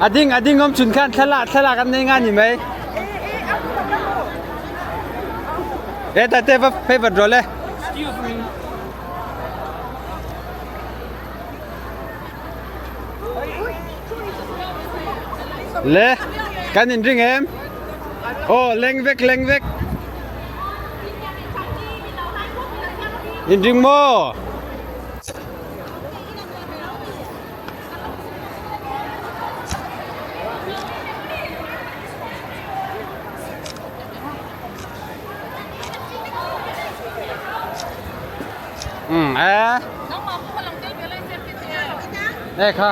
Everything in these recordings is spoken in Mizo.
A ding a ding awm chhun khan thlalak thlalak an nei nga ni mai. E tate va phei vat rawh le. Le kan in ring em? Aw leng vek leng vek. In ring maw? Ừ, ê. Ê kha.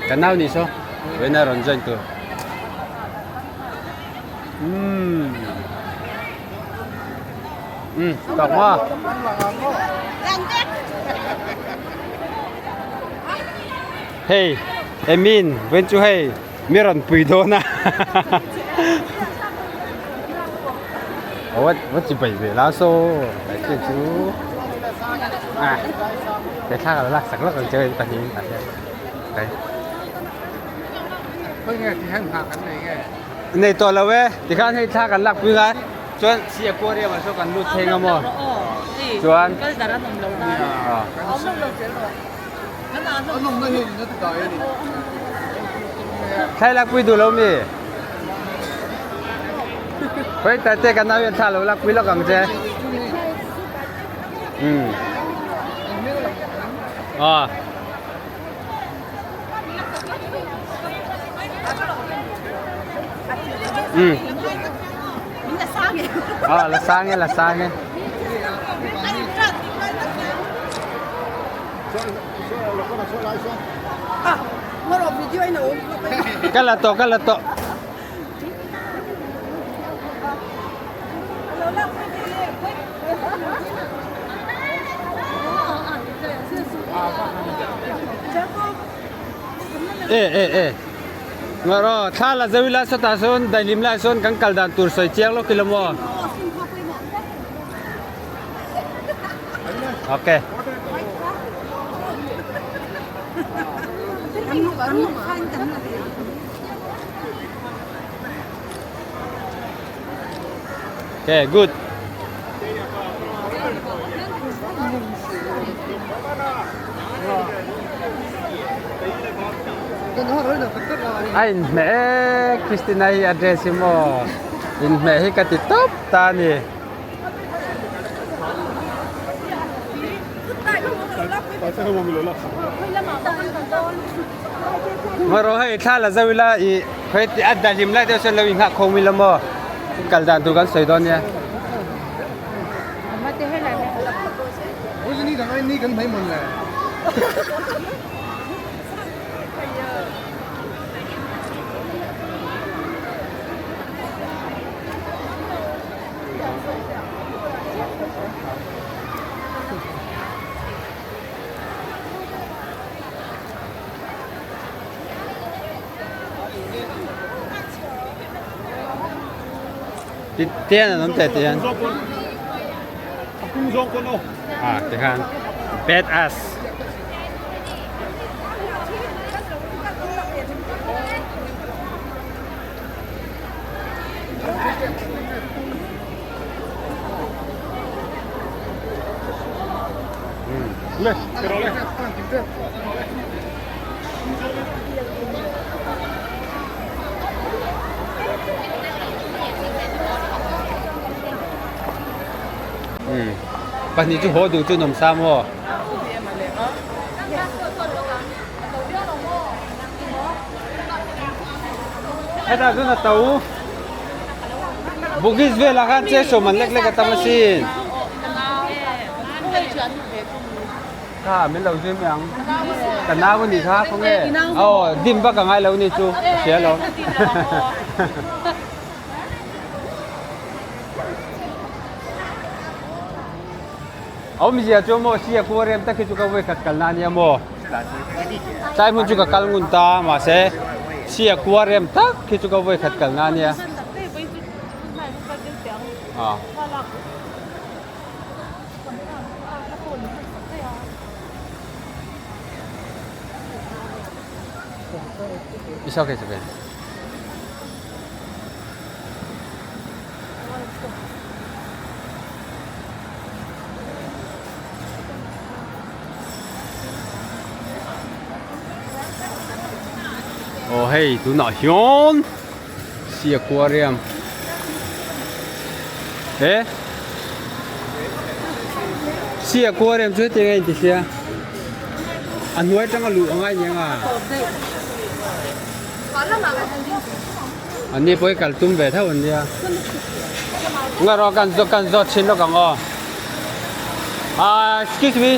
Kan nau ni so. Wena ron join tu. Umm. Umm, tawk maw? Hei, Emin, vawiin chu hei mi rawn pui dawn a. What what chi bai ve la so lai che chu. À, cái thác là lak sak lak ang che pahnih in tah hian. Kai. Nei tawh lo e, tikhan hei thla kan lakpui ngai chuan si aquarium ah saw kan lut thei nga maw chuan thla i lakpui duh lo mi khawi tate te kan nau hian thla lo lakpui lawk ang che umm aw. Ừ. À, là sang nghe, là sang nghe. Cái là to, cái là to. E e e Ngaro thla la zau ila sawtah sawn daihlim lai sawn kan kal dan tur sawi chiang lawk ila maw Okay. Okay, good. A inhmeh e Christina hi a dress hi maw inhmeh hi ka ti tawp ta a ni. Ngaw hei thla la zo ila ih khawi a dahlim lai deuh sawn lo inghah khawm ila maw kal dan tur kan sawi dawn nia. Tian an awm teh tihian ah tikhan bad ass. Pahnih chu haw duh chu an awm sa maw? Hetah chuan a to. Bugis velah khan che sawm an lek lek a tam asin. Kha min lo zui mai ang. Ka nau a nih kha khawnge. Aw dim vak a ngai lo ni chu ka hria lo. Awmzia chu maw sia kuar em tak hi chu ka vawikhat kalna a nia maw. Tlai hmun chu ka kal ngun ta mahse sia kuar em tak hi chu ka vawikhat kalna a nia. It's okay, it's okay. Aw hei tunah hian sea aquarium he sea aquarium chu hetiang a inti sia a hnuai atanga luh a ngai aniang a an ni pawh hi kal tum ve tho an nia nga rawh kan zawt kan zawt chhin lawk ang aw ah excuse me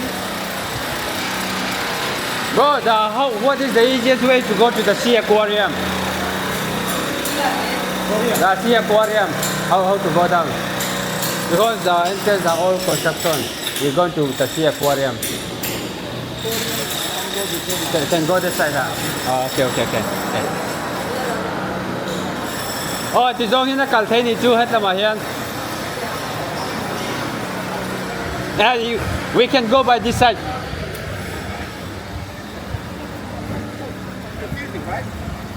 bro the how what is the easiest way to go to the sea aquarium the sea aquarium how how to go down because the entrance are all construction we going to the sea aquarium Can, can go this side ah. Oh, okay, okay, okay. okay. Oh, ti zawng hin a kal thei ni chu het lamah hian. Yeah, you, we can go by this side.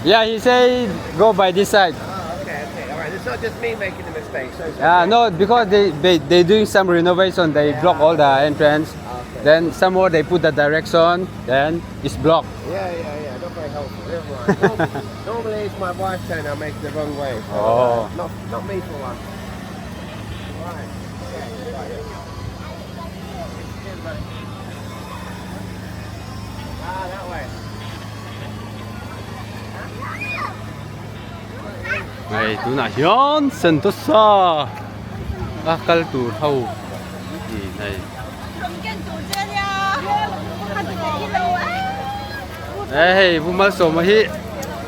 Yeah, he say go by this side. Oh, okay, okay. All right. It's not just me making the mistake. So it's Yeah, okay. no, because they, they they doing some renovation, they block all the entrance. Okay. Then somewhere they put the direction, then it's blocked. Yeah, yeah, yeah. Not very helpful. Never mind. Normally, normally it's my wife saying I make the wrong way. So, Oh. Not not me for once. Right. Okay. Right. Cheers, buddy. Ah, that way. Hei tunah hian Sentosa a kal tur ho ni hei. E hei Pu Malsawma hi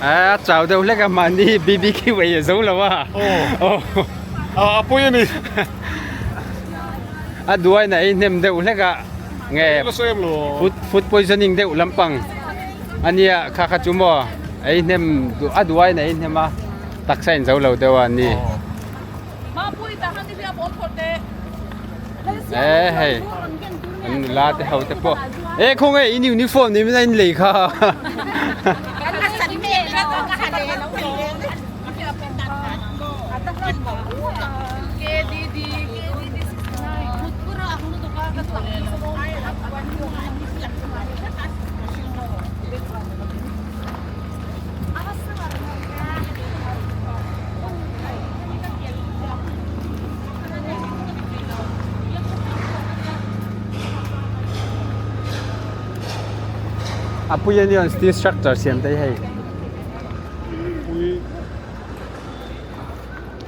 a chau deuh hlek a mahni BBQ ei a zo lo a. Aw a pawi a ni. A duain a ei hnem deuh hlek a nge food poisoning deuh lampang ania kha kha chu maw ei hnem a duain a ei hnem a taksa in zo lo deuh a ni. E hei an nula te ho te pawh e khawnge in uniform ni min a in lei kha. A pui ania steel structure siam te hi hei.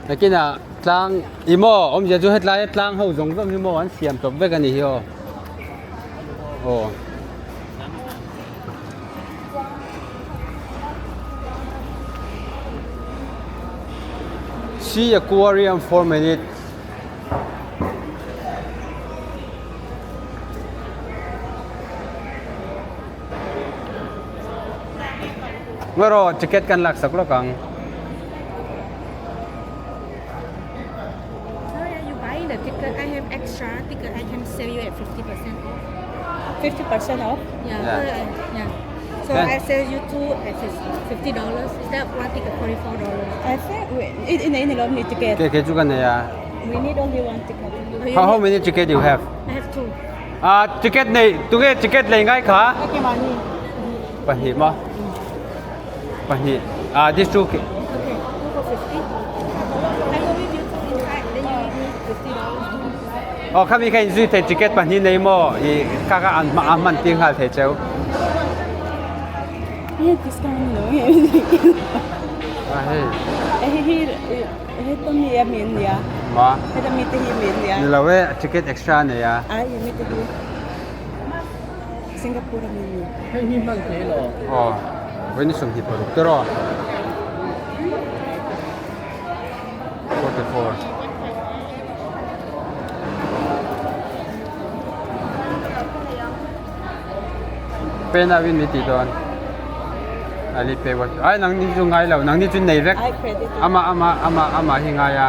Nakinah tlang ih maw awmzia chu hetlai a tlang ho zawng zawng hi maw an siam tawp vek a ni hi aw aw. Sea aquarium 4 minutes. Ngaw ticket kan lak sak lawk ang. Sorry, are you buying the ticket? I have extra ticket. I can sell you at 50% off. 50% off. Yeah. Yeah. Yeah. So Then- I sell you two at $50. Instead of one ticket, $44. I think we in in only ticket. Ke ke chu kan nei a. We need only one ticket. Oh, you How need- many ticket you have? I have two. Ah ticket nei tunge ticket lei ngai kha. Okay, money. Pahnih maw? Pahnih. Ah this two. Okay, two for 50. I go with you two inside, then you give me $50. Aw khami kha in zui thei ticket pahnih nei maw i kha kha an a hman tir nghal thei cheu. Yeah, discount no. Ah hei. He he he to mi a min nia. Ma. He to mi te hi min nia. Ni lo e ticket extra nei a. Ai mi te hi. Singapore mi ni. Aw vawiin 26 te rawh. 44. Pay na win mi ti dawn. Alipay what ai nang ni chu ngai lo nang ni chu nei vek. Ai credit. Ama ama ama ama hi ngai a.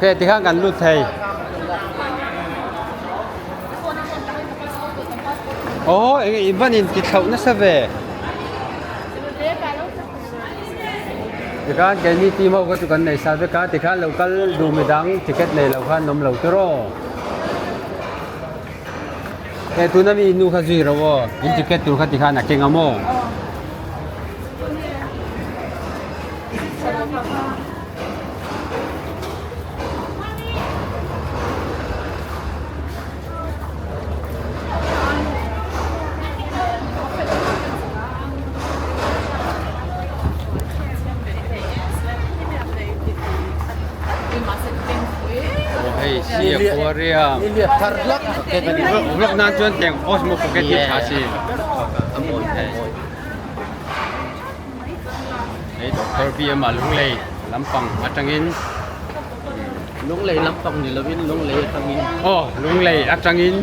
He tikhan kan lut thei. Aw eng i van in ti thlauh nasa ve. Tikhan keini team ho kha chu kan nei sa vek a tikhan lo kal duh midang ticket nei lo khan an awm lo tiraw. He tuna mi nu kha zui ro aw in ticket tur kha tikhan a keng a maw. Hei sea aquarium vlog nan chuan tiang osmo pocket hi tha si hei doctor bm a lunglei lampang atangin Lunglei lampang ni lovin Lunglei atangin aw Lunglei atangin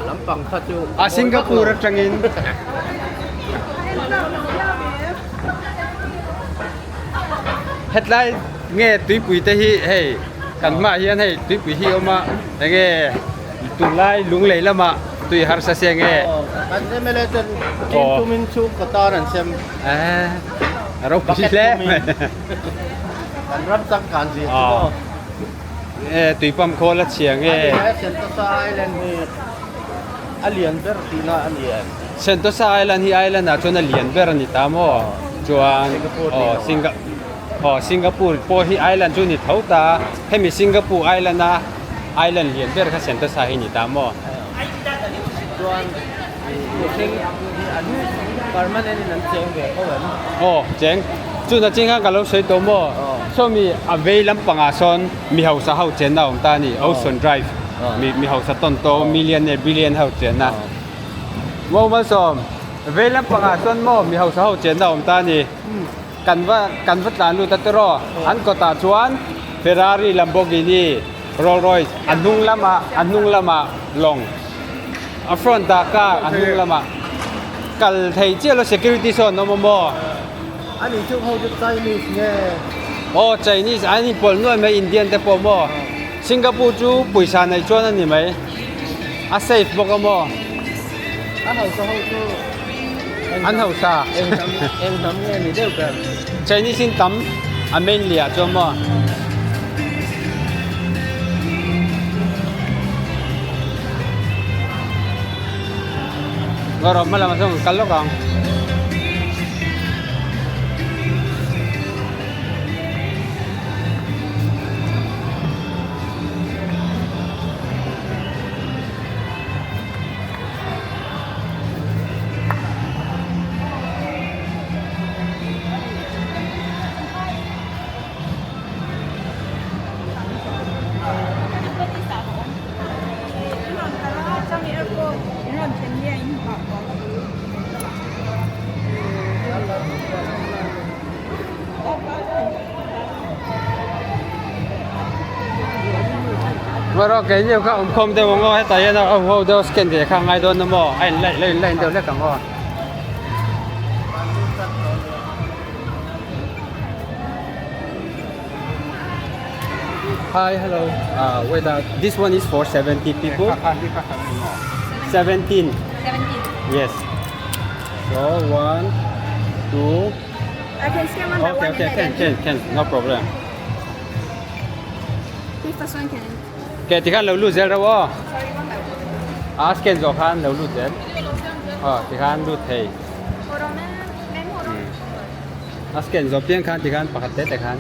lampang kha chu a Singapore atangin hetlai nge tuipui te hi hei kan hmaah hian hei tuipui hi a awm a enge tunlai Lunglei lamah tui harsa se nge kan MLA ten team tumin chhungkaw tan an sem a ropui hle mai. Kan ram changkan zia chu maw? E tui pump khawl a chhia nge? Ani he Sentosa Island hi a lian ber tihna a ni em? Sentosa Island hi island ah chuan a lian ber a ni ta maw? Chuan aw Singa aw Singapore pawh hi island chu ni tho ta hemi Singapore island a island lian ber kha Sentosa hi ni ta maw? Chuan mihring hi an permanent in an cheng ve tho em? Aw cheng. Chuna ching khan ka lo sawi tawh maw? Sawmi a vei lampangah sawn mi hausa ho chenna a awm ta a ni, Ocean Drive mi hausa tawn tawh millionaire billion ho chenna. Maw Malsawm, vei lampangah sawn maw mi hausa ho chenna a awm ta a ni. Kan va kan va tlan lut a tiraw? An kawtah chuan Ferrari, Lamborghini, Rolls Royce a hnung lamah a hnung lamah lawng a front ah car a hnung lamah kal thei chiah lo security sawn an awm a maw? Ani chu ho chu Chinese nge? Aw Chinese an inpawlh nuai mai Indian te pawh maw? Singapore chu pawisa neih chuan a ni mai a safe bawk a maw? A hausa ho chu an hausa eng hnam eng hnam nge ni deuh ber? Chinese in tam a mainly ah chuan maw? Ngaw rawh hma lamah sawn kan kal lawk ang. Ngaw keini kha awm khawm deuh ang aw hetah hian a ho deuh scan ve kha a ngai dawn a maw a in line line line deuh hlek ang aw. Hi hello uh wait ah this one is for 70 people 17 yes so one two I can scan one by okay one okay and can then can can no problem This first one can okay tikhan lo lut zel ro aw sorry one by one a scan zawh khan lo lut zel aw tikhan lut thei Hold on ma'am hold on a scan zawh piang khan tikhan pakhat te te khan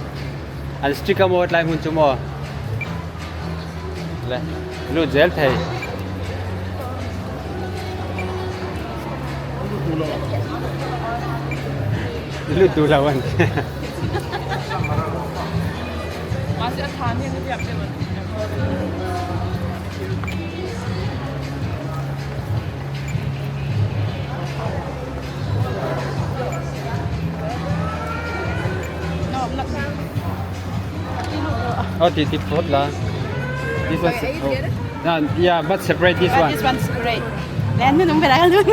an stick a maw tlai hmun chu maw le lut zel thei lut duh lo an Oh, ti ti phot la. This one. Oh. No, yeah, but separate this one. This one's great. Lên mới đúng về đây luôn.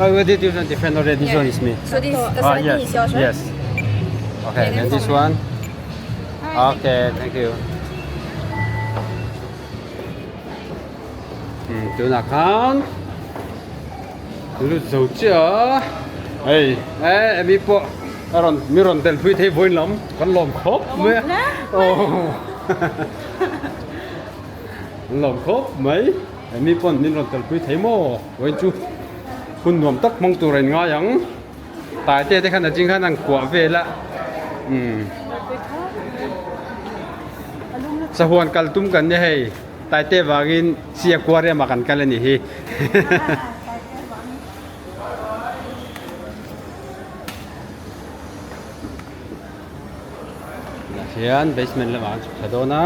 Oh, this one different already. This one is me. So this the Ah, 17 yes. is yours, right? Yes. Okay, then this one. Okay, thank you. Hmm, tunah khan lut zo chiah a hei eh mi pawh a rawn mi rawn tel pui thei vawiin lam kan lawm khawp mai a aw kan lawm khawp mai mi pawn min rawn tel pui thei maw vawiin chu hun nuam tak hmang tur a in ngai ang. Taite te khan a ching khan an kuah vel a umm sahuan kal tum kan nia hei taite vangin sea aquarium ah kan kal a nih hi tah hian basement lamah an chhuk thla dawn a.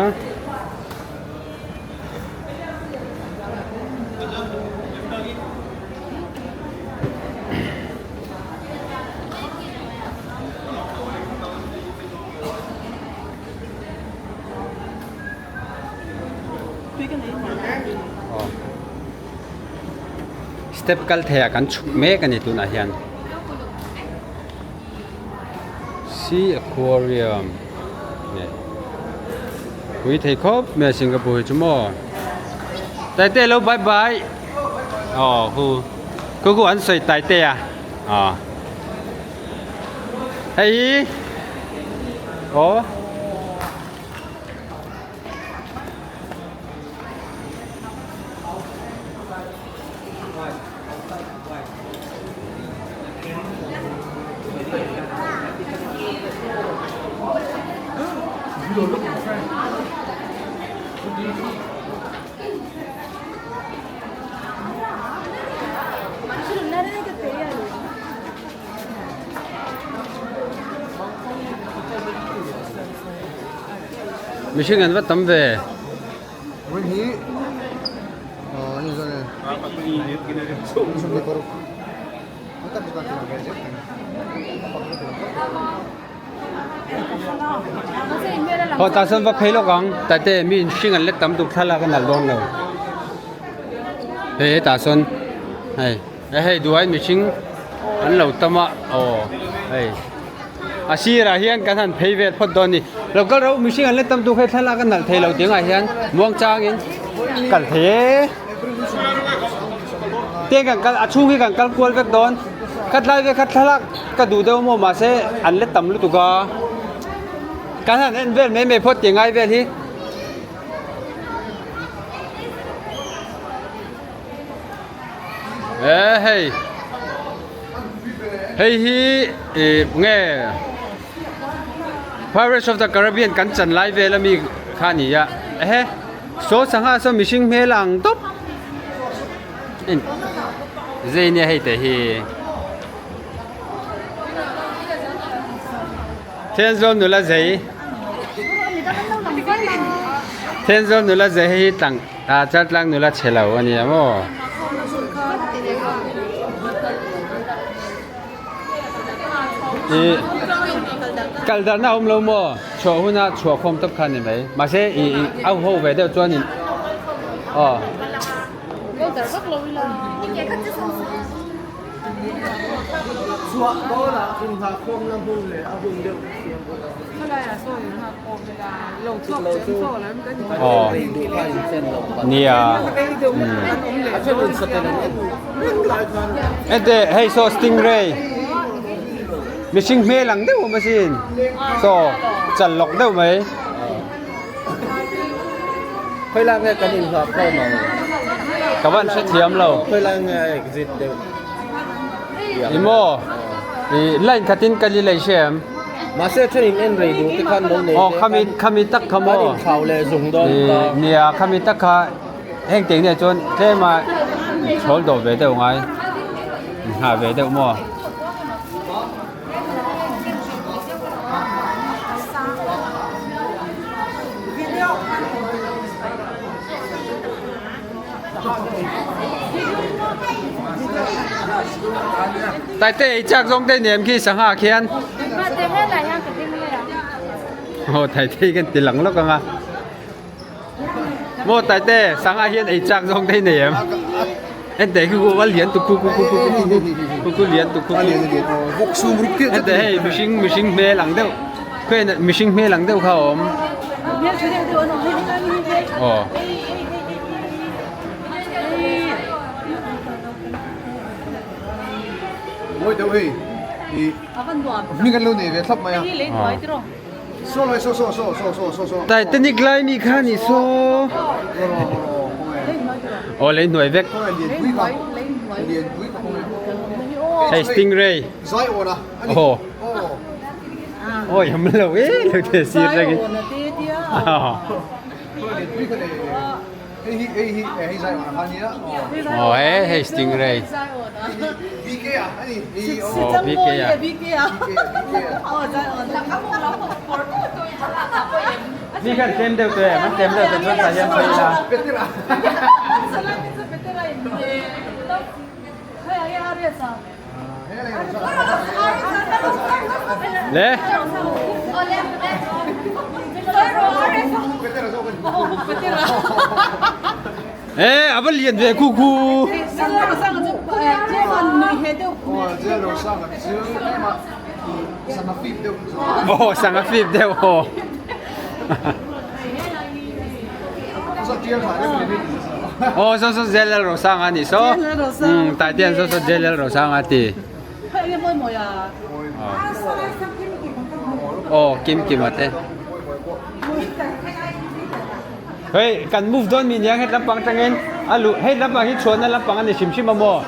Step kal theiah kan chhuk mek a ni tunah hian sea aquarium nge pui thei khawp mai a Singapore hi chu maw Taite lo bye bye. Aw hu khu khu an sawi tai te a aw hei hi aw Mihring an va tam ve. Haw tah sawn va phei lawk ang tate mi in hring an let tam tuk thlalak a nalh dawn lo hei hetah sawn hei hei duai mihring an lo tam a aw hei a sirah hian kan han phei vel phawt dawn a ni lo kal ro mihring an let tam tuk hei thlalak a nalh thei lo tih angah hian muang changin kal thei e. Te kan kal a chhung hi kan kal kual vek dawn khat lai ve khat thlalak ka duh deuh maw mahse an la tam lutuk a kan han en vel mai mai phawt tih ngai vel hi e hei hei hi ih nge Pirates of the Caribbean kan chan lai vel ami kha a ni a ehe. Saw sangha saw mihring hmel a ang tawp zei nia hei te hi Thenzawl nula zei Thenzawl nula zei hei hi tlang ah Chaltlang nula chhe lo a nia maw. Ih kal darhna a awm lo maw chhuah huna chhuah khawm tawp kha a ni mai mahse ih ih a ho ve deuh chuanin aw. Aw nia enteh hei saw stingray mihring hmel ang deuh awm asin saw chal lawk deuh mai. Khawilai nge kan inhlawh khawm ang? Ka van hrethiam lo. Khawilai nge a exit deuh? Ni maw? I line khatin kal i lei hre em? Mahse then in en rei duh te khan lo nei Aw khami khami tak kha maw? Kan inthlau leh zung dawn ta. Nia khami tak kha heng teng nia chuan tlem a chhawl dawh ve deuh ngai. Nghah ve deuh maw? Taite ei chak zawng te nem khi sangha khian. Aw Taite kan ti lang lawk ang a. Maw Taite sangha hian ei chak zawng te nei em? Ente khi khu a lian tuk khu khu khu khu khu khu khu lian tuk khu khu. Ente hei mihring mihring hmel ang deuh khawiah mihring hmel ang deuh kha a awm. Aw. Mawi deuh hei i hming an lo nei ve thlap mai a. Titanic lai mi kha ni saw. Aw lei hnuai vek. Hei stingray. Aw. Oi hâm lo e lo te sir tangin. Aw he hei stingray. Aw BK a. Mi khan tlem deuh te an tlem deuh te chuan tah hian phei ila. Le. E a va lian ve khu khu. Oh sang a fip deuh aw. Aw saw saw JLL Rosanga a nih saw. Umm Taitean saw saw JLL Rosanga a ti. Aw Kim Kima te. Hei kan move dawn mi nia het lampang atangin a luh hei lampang hi chhuahna lampang a ni hrim hrim a maw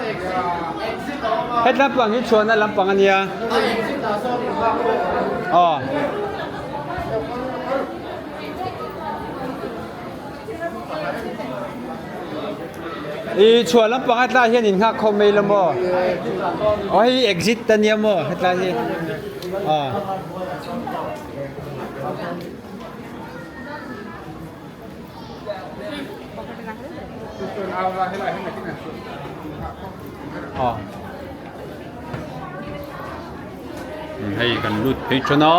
het lampang hi chhuahna lampang a nia aw. I chhuah lampang hetlai hian in nghak khawm mai lo maw? Aw hei exit a nia maw hetlai hi aw. Aw. Hei kan lut phei than a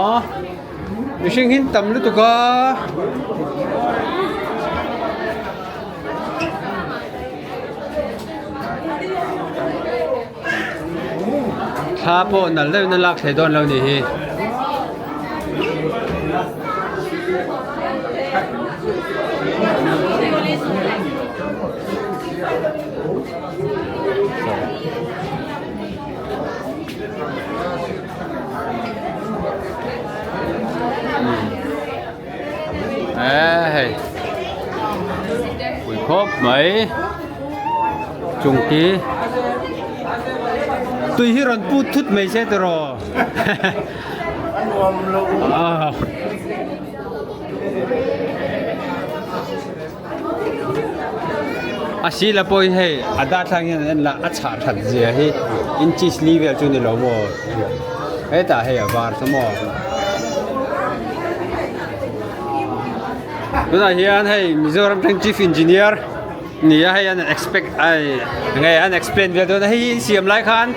mihring hi an tam lutuk a. Thla pawh nalh deuhin a lak thei dawn lo nih hi. Hei pui khawp mai chung khi tui hi rawn put thut mai se tiraw A sila pawhin hei a darthlalang hian an en la a chhah that zia hi inches li vel chu ni lo maw hetah hei a var chu maw tunah hian hei Mizoram tang chief engineer ni a hei an expect ai enge an explain vel dawn a hei hi insiam lai khan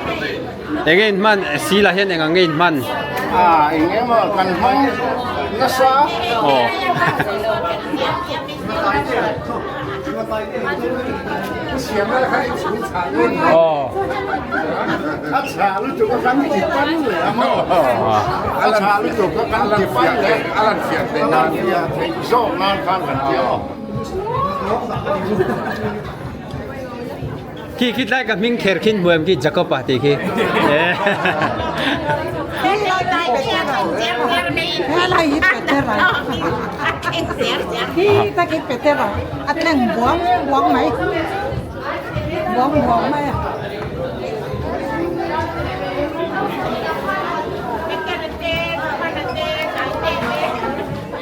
enge in hman sila hian eng ang nge in hman a eng emaw kan hmang nasa aw. Khi khi tlai ka hming kher khin hmu em khi Jacob a tih khi.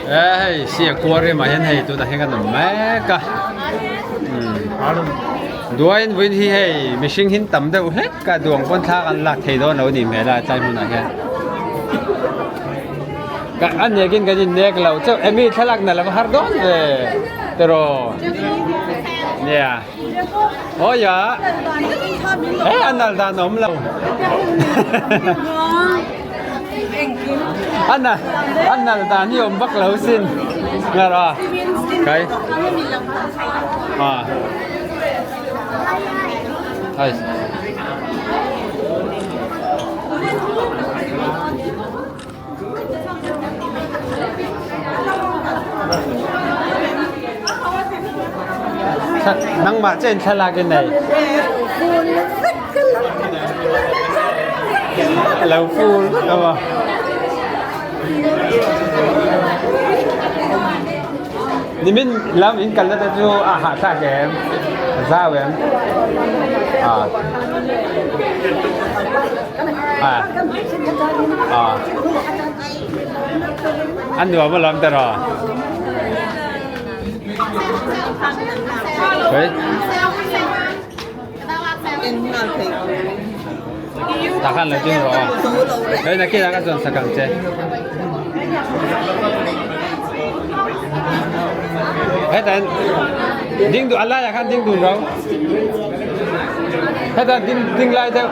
Hei sia kuar em ah hian hei tunah hian kan awm mek a duain vawiin hi hei mihring hi an tam deuh hlek a duang pawn thla kan lak thei dawn lo a nih hmel a tlai hmunah hian a nekin kan innek lo chauh emi thlalak na lo har dawn ve tiraw nia aw ya he a nal dan a awm lo. A nal a nal dan hi awm vak lo sin ngar a kai a. Ai. Nangmah chen thlalak in nei. Lo full awa. Nimin lam in kal na te chu a ha thlak em? Zau em? À. À. À. An nuam alawm te rawh. Hei. Tah khan lo ding rawh aw. Hei nakinah ka zawn sak ang che. Hetah ding duh a laiah khan ding dun ro. Hetah ding ding lai deuh.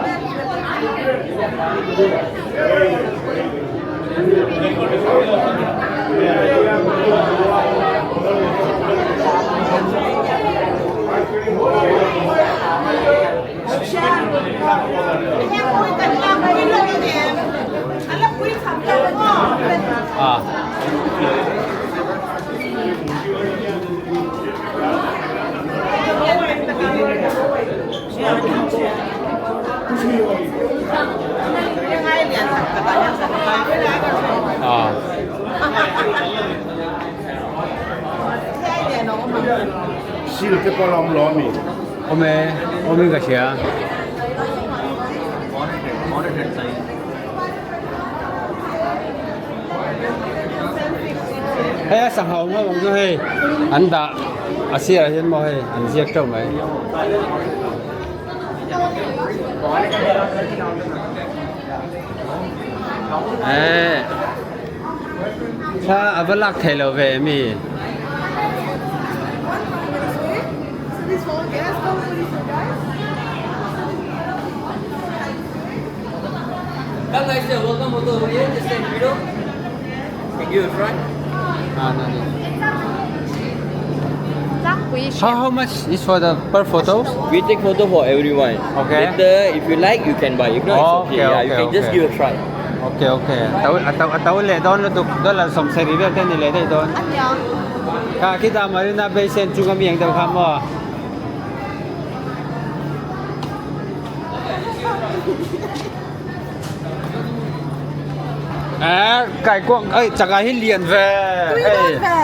À. À. Sil te pawh a awm lo ami? Awm e, awm in ka hria. Hei a sangha awm ho ang chu hei an dah a sirah hian maw hei an ziak teuh mai. Eh thla a va lak thei lo ve mi. How how much is for the per photo? We take photo for everyone. Okay. Later, if you like, you can buy. If not, it's okay. Okay, yeah, you okay, can just okay. give a try. Okay okay. Tau a tau a tau leh dawn lutuk dollar sawmsarih vel te a ni leh daih dawn. Kha khitah Marina Bay Sands chung ami ang deuh kha maw? Eh, kai kuang ei chaka hi lian ve. Tui dawn ve.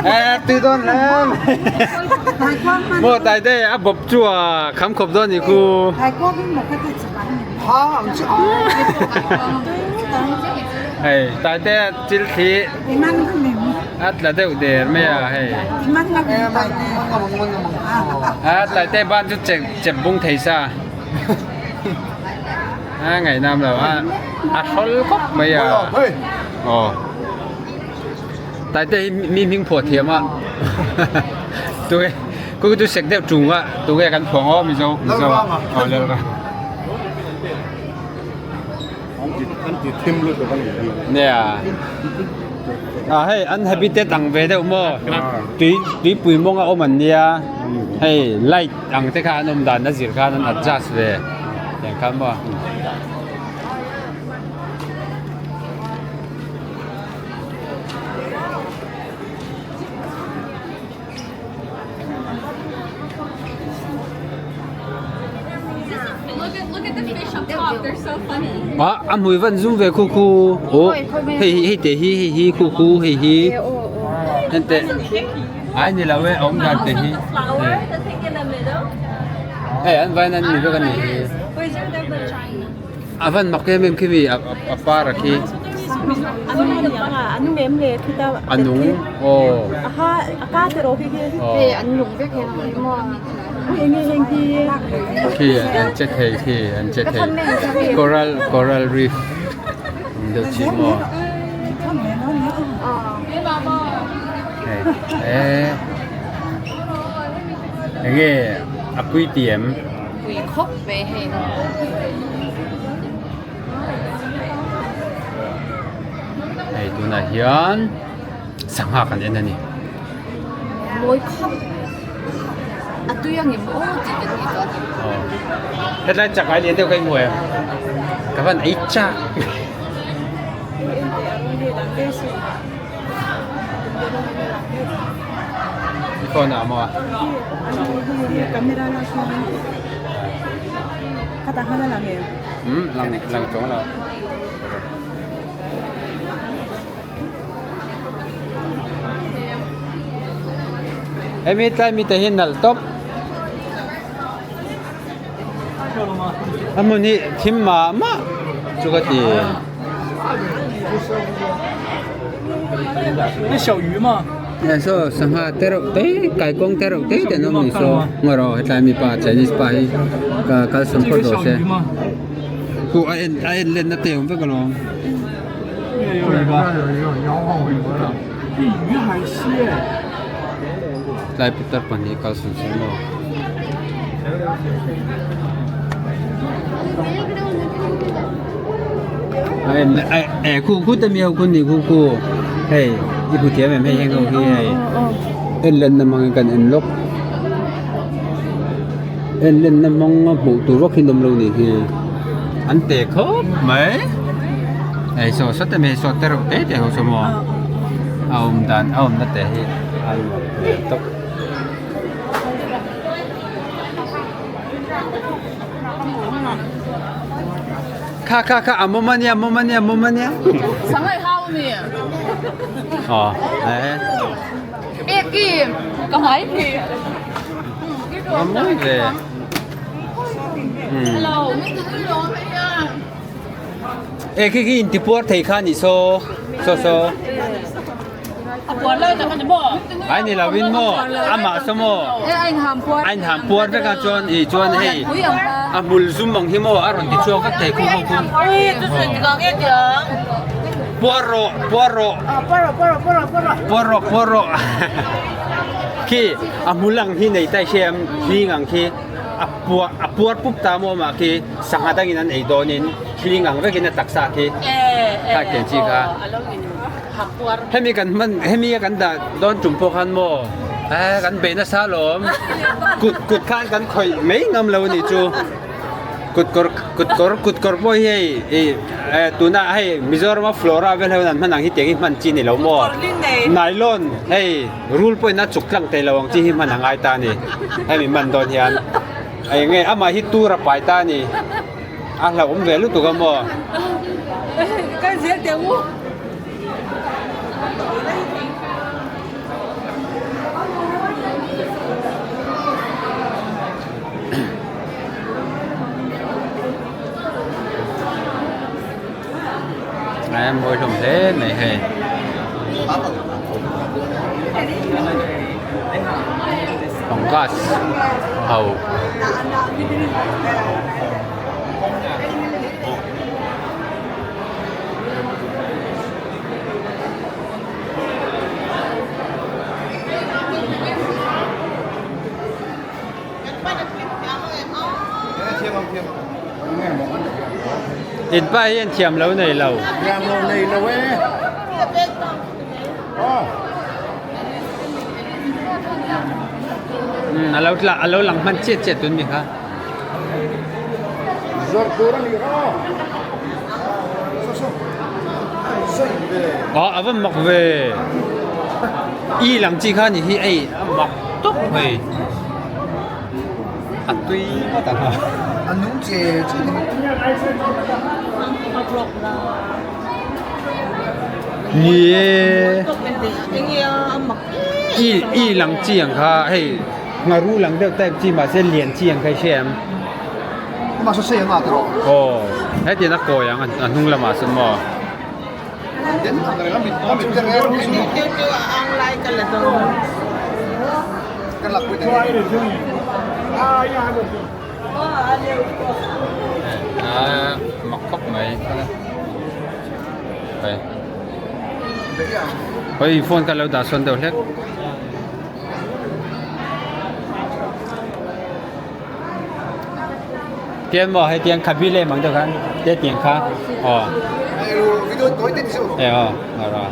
Eh, tui dawn lem. Maw tai te a bawp chu a kham khawp dawn ni khu. Kai kuang hi maw ka ti chaka hi. Ha, ang chu. Hei, tai te chil thli. A tla deuh der mai a hei. A tai te ban chu chep chep bung thei sa. A ngaihnam lo a a hrawl khawp mai a aw taite hi mi hming phuah thiam a tunge ku chu sek deuh tung a tunge kan phuah ngawt mizo mizo ah aw lal rang nia a hei an habitat ang ve deuh maw tui tuipui mawng a awm an nia hei light Ang te kha an awm dan a zir khan an adjust ve tiang khan maw. Ah a hmui van zum ve khu khu oh hei hei te hi hei hi khu khu hei hi henteh. Ai ni lo e awm dan te hi hei an vain an ni vek a nih hi a van mak em em khi mi a par a khi a nung aw khi an che thei khi an che thei coral coral reef ang deuh chi maw. Hei eh enge a pui ti em? Pui khawp mai hei. Hei tunah hian sangha kan en a ni. Mawi khawp. A tui ang em aw tih kan ngaih tawh a ni. Hetlai chakai lian deuh kha i hmu em? Ka van ei chak. I phone ah maw? Um lang lang chuang lo. Hemi tlai mite hi nalh tawp. A hmun hi thim mah mah chu ka ti. Saw sangha te reuh te kaikuang te reuh te te an awm a ni saw ngaw rawh hetlai mipa chinese pa hi kal sawn phawt rawh se khu a en a en lenna te a awm vek alawm. Tlai pitar pahnih kal sawn se maw. E khu khu te mi ho khu ni khu khu hei i hmu thiam em hei heng ho hi hei en len na hmangin kan en lawk en len na hmang a hmuh tur vak hi an awm lo nih hi an te khawp mai hei saw saw te mai saw te reuh te te ho saw maw a awm dan a awmna te hi a nuam hmel tawp. Kha kha kha a mawm ania mawm ania mawm ania. Sangai hau mi. Aw eh. E ki ka ngai phi. Mawm mawi ve. Hello, min tu lo me ya. E khi khi in ti puar thei kha ni so so so. Ai ni lovin maw amah saw maw a inham puar vek a chuan ih chuan hei a hmul zum ang hi maw a rawn ti chhuak vek thei khum ho khum puar rawh puar rawh puar rawh puar rawh khi a hmul ang hi nei ta hi em hling ang khi a puar a puar pup ta maw amah khi sangha dangin an ei dawnin hling ang vekin a taksa khi kha tiang chi kha. Hemi kan hman hemi a kan dah dawn tum pawh khan maw eh kan bei nasa alawm kut kut khan kan khawih mai ngam lo anih chu kut kawr kut kawr kut kawr pawh hi hei ih eh tuna hei Mizoram a flora vel ho an hman ang hi tiang hi hman chi ni lo maw nylon hei rul pawhin a chuk tlang thei lo ang chi hi hman a ngai ta a ni hemi hman dawn hian eng nge amah hi tur a pai ta a ni a hlauhawm ve lutuk a maw. Ai mawi hlawm hle mai hei. Pangkas ho. In pa hi an thiam lo nei lo. Thiam lo nei lo e. A lo tla a lo lang hman chiat chiat tun mi kha. Zawrh tur a nih rawh. Aw a va mak ve. I lang chi kha ni hi ei a mak tawp mai. A tui ngawt ang a. A nung che che ni. Ni e. I i lang chi ang kha hei. Ngaru lang deuh type chi mahse lian chi ang kha i hria em? Amah saw sei ang a tawh. Aw, hetiang a kawi ang a hnung lamah sawn maw? A mak khawp mai hei hei phone kha lo dah sawn deuh hlek. Tian maw hei tiang khabi lem ang deuh khan te tiang kha aw e aw ara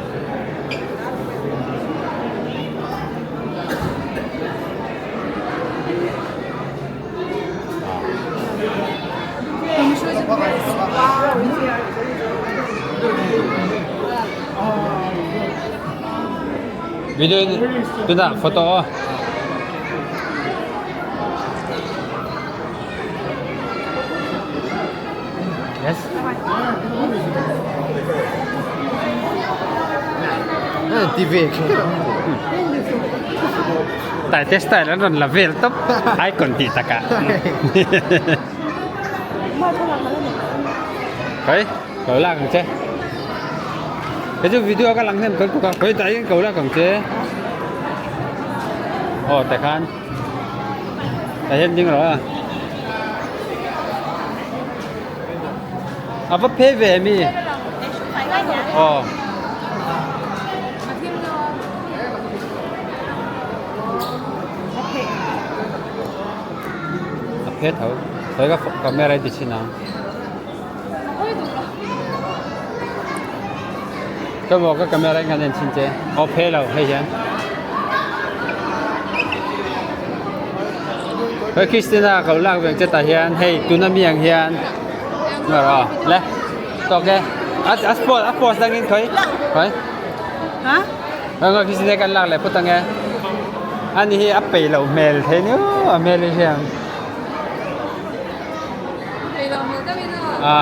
Video in tunah photo aw. Yes. Ti ve Taite style an rawn la vel tawp icon tih takah. Khoi ko lak ang che. He chu video ka lang hnem kan tuk a khoi tai in ko lak ang che. Aw te khan. Ta hian ding rawh a. A va phe ve mi. Aw. A phe tho. Khoi ka camera i ti chin ang. Ka maw ka camera in kan en chin che. Aw phe lo hei hian. Hei Christina ka lo lak veng che tah hian hei tuna mi ang hian nga rawh le tawk e a a sport a post dangin khawi khawi Ha? Nga Christina kan lak leh phawt ange ani hi a peih loh hmel thei niu a hmel hi hian. À.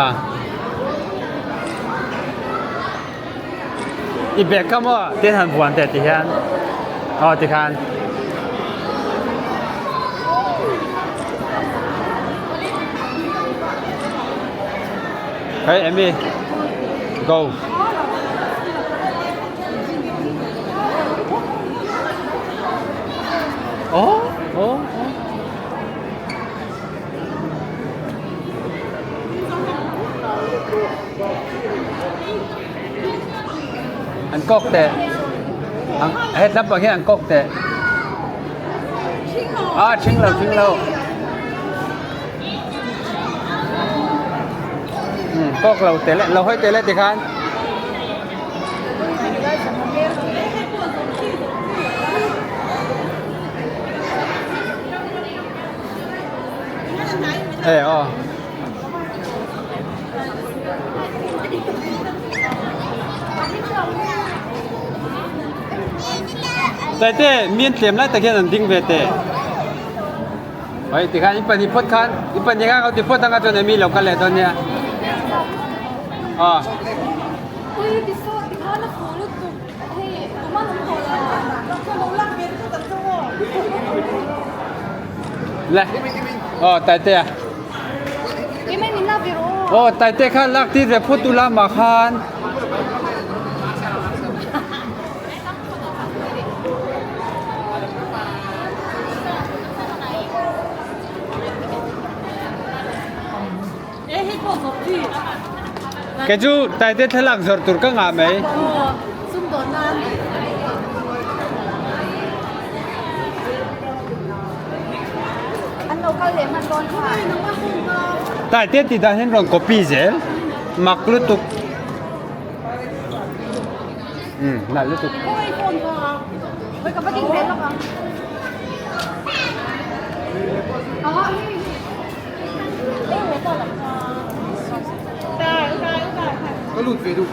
I bag kha maw tin han vuan teh ti hian aw ti khan Hey Amy go Oh oh oh An kawk teh. An het lampang hian an kawk teh. Ah, ṭhing lo, ṭhing lo. Hmm, kawk lo teh le, lo hawi teh le tikhan. E aw. Taite mi an tlem lai tak hian an ding ve teh. Oi tikhan i pahnih phawt khan i pahnih khan ka ti phawt anga chuan emi lo kal leh dawn nia. Aw. Le. Aw Taite a. Aw Taite kha lak tir ve phawt ula mah khan. Kei chu Taite thlalak zawrh tur ka ngah mai. Taite tih dan hian rawn copy zel mak lutuk. Umm nalh lutuk. Ka lut ve duh.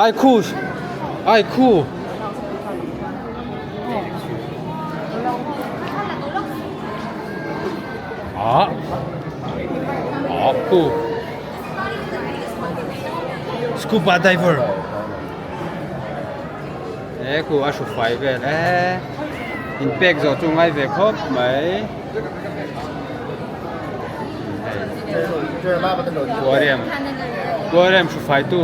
Ai khu ai khu. Ah. Ah khu. Scuba diver. He khu a hru fai vel e in pek zawh chu ngai ve khawp mai aquarium aquarium hru fai tu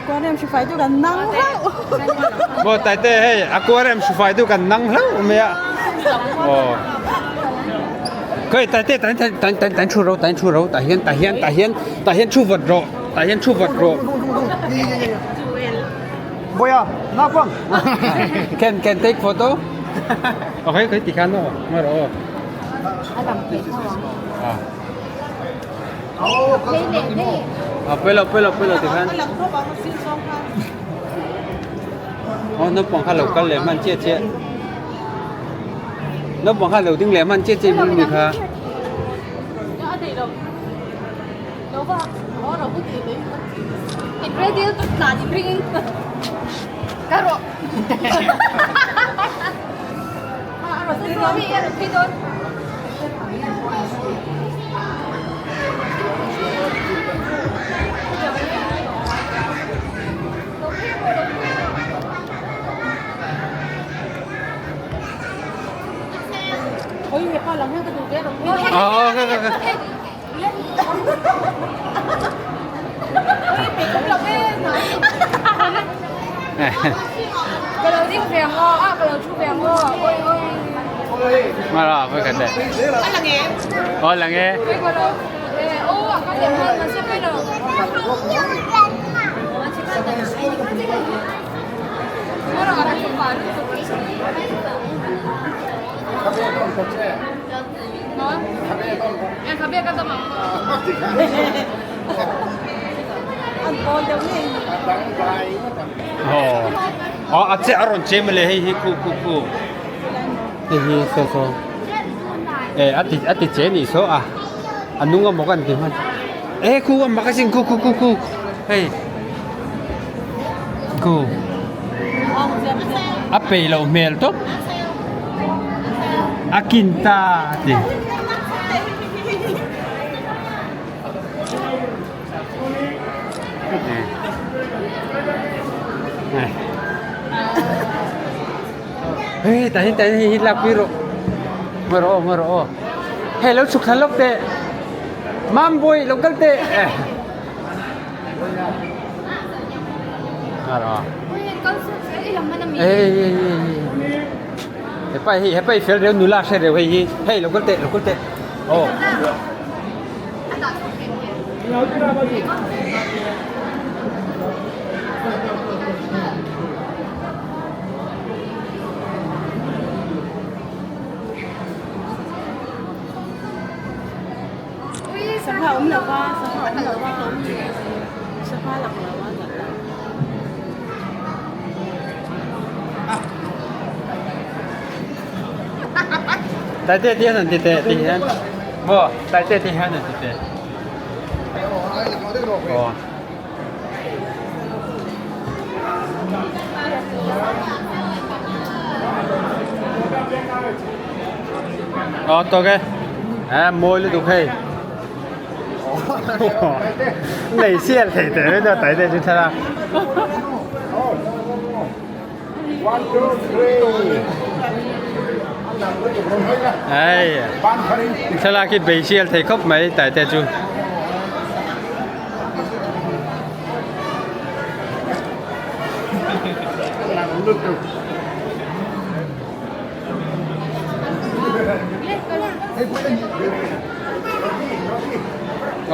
aquarium hru fai tu kan nang hlauh maw taite hei aquarium hru fai tu kan nang hlauh mai a aw khawi taite tan tan tan tan thu ro tan thu ro tah hian tah hian tah hian tah hian thu vat rawh tah hian thu vat rawh. Boya, naupang. Can can take photo? Okay, okay, tikhan no. Ngar o. Ah. Ah, pelo pelo pelo tikhan. Oh, naupang kha lo kal leh hman chiah chiah. Naupang kha lo ding leh hman chiah chiah bul mi kha. I ready lutuk tlan i ring ka rawh. Mara voi khat le. Aw lang e. Aw a che a rawn che mawle hei hi khu khu khu hei hi saw saw e a ti a ti che nih saw a a nung amaw ka an ti hman e khu a mak asin khu khu khu khu hei khu a peih loh hmel tawp a kin ta a ti. Hei tah hian tah hian hei hi lakpui rawh ngawi rawh aw ngawi rawh aw hei lo chhuk thla lawk teh Mambawi lo kal teh ngawi rawh aw hei hei hei hepa hi hepa hi fel reuh nula hre reuh hei hi hei lo kal teh lo kal teh aw. Sangha awm lo va, sangha awm lo va, sangha lang lo a nalh lo. Taite ti hian an ti teh ti hian maw taite ti hian an ti teh aw. Aw tawk e a mawi lutuk hei nei sial thei teh mai chuan taite chu thlalak. Hei thlalak hi bei sial thei khawp mai taite chu.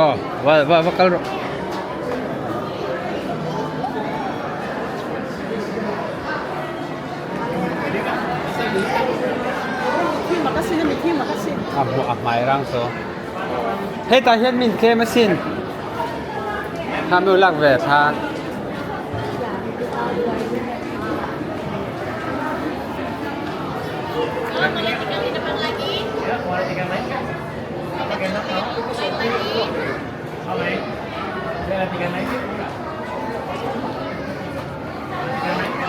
Aw va va va kal rawh. A hmuh a hmai rang saw. Hetah hian min tlem asin. Kha mi lak ve tha.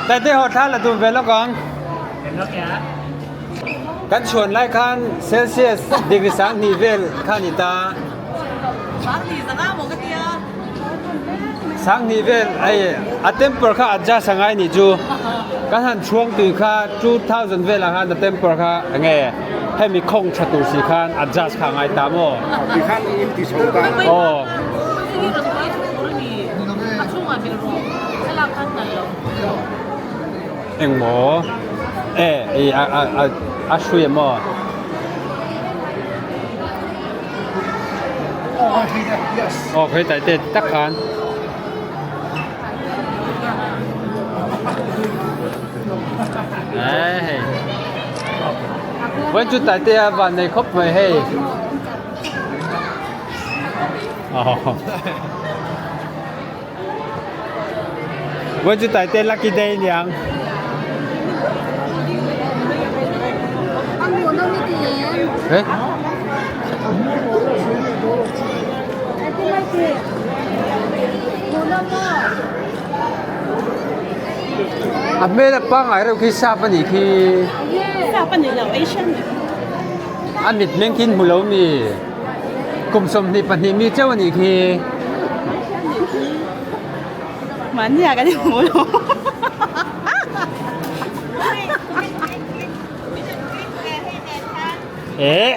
Taite ho thla la dun ve lawk ang. Kan chhuan lai khan Celsius degree 20 vel kha ni ta. 20 vel ai a temper kha adjust angai ni chu. Kan han chhuang tui kha 2000 vel ah khan a temper kha enge hemi khawng tha tur si khan adjust kha angai ta maw. Aw. Engmaw? E i a a a a hrui em aw? Aw khawi tai te tak khan. Ei hei. Vawiin chu tai te a van nei khawp mai hei. Vawiin chu Taite lucky day aniang. Eh? A hmel a pangngai reuh khi sap a nih khi. Sap a ni lo Asian. A mit meng khi hmu lo mi. Kum 22 mi chauh a nih khi. Mahni ah kan inhmu lo. Eh,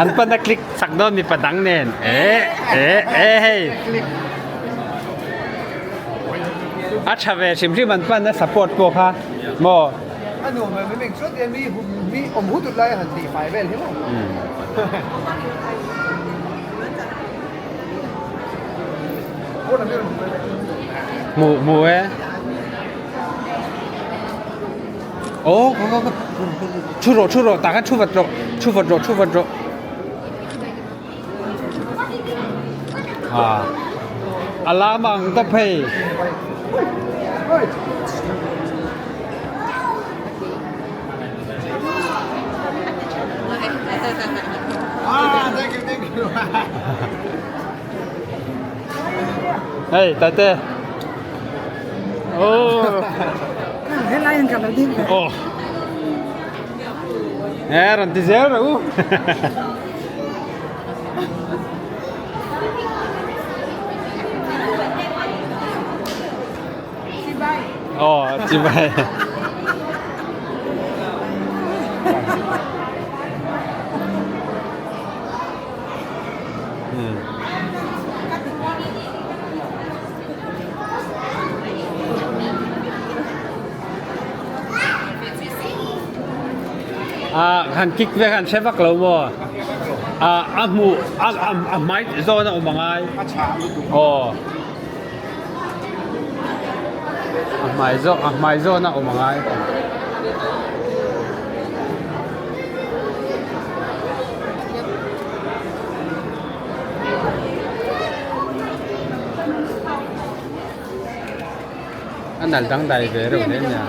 an pan a click sak dawn mipa dang nen. Eh, eh, eh hei. A tha ve hrim hrim an pan a support pawh kha maw. A nuam em em chuan tian mi mi awm hut hut lai a han tih fai vel hi maw. Hmu hmu e. Aw ka ka thu rawh thu rawh tah khan thu vat rawh thu vat rawh thu vat rawh ah a lam ang tawp hei. Hei Tate. Oh. Helai an kan lo ding. Oh. Eh ran ti zel ro. Oh, chibai. Hmm. Ah, han kick ve han hre vak lo maw? Ah, a hmu a a hmai zawn a awm a ngai. A chhah lutuk. Aw. A hmai zawn a hmai zawn a awm a ngai. A nal dangdai ve reuh hle nia.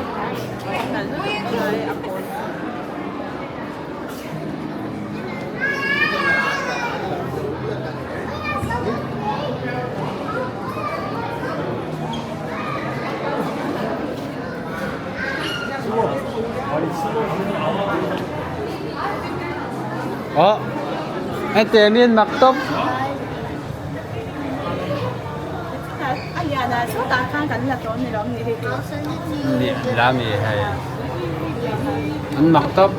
Aw heti mi an mak tawp. La mi hei an mak tawp.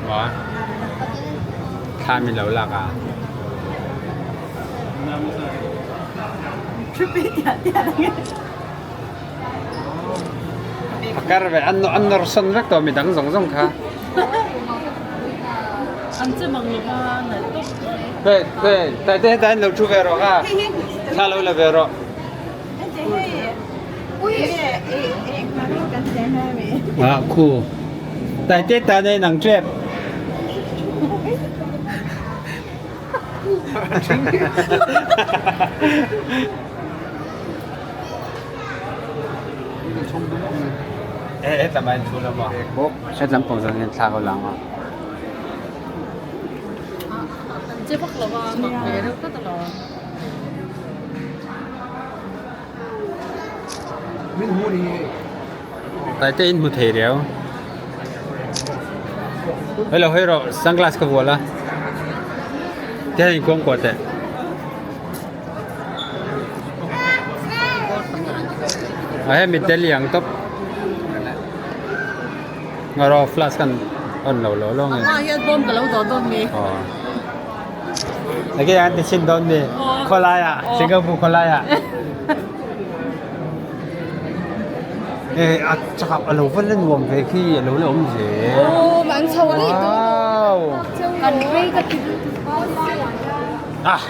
Maw thla mi lo lak a. A kar ve an an nawr sawn vek tawh midang zawng zawng kha. Hei hei tai te hetah hian lo thu ve rawh kha thla lo la ve rawh. Ah khu tai te tan a inang tep. Hetlam ah hin thu lo maw? Hetlam pawng zawn hin thla ko lang maw? Taite in hmu thei riau. Hei lo hei rawh sunglass ka vual a. Te hian kuang kuah teh. A hei mitdel liang tawp. Nga rawh flash kan on lo lo lo nge. Amah hian bawm ka lo dawh dawn mi. Aw. Enge an ti chhin dawn mi. Khawlai ah Singapore khawlai ah. Eh a chak a lo va la nuam ve khi a lo la awm zel. Aw an chho daih tawh. Wow. Kan rei ka ti. Ah.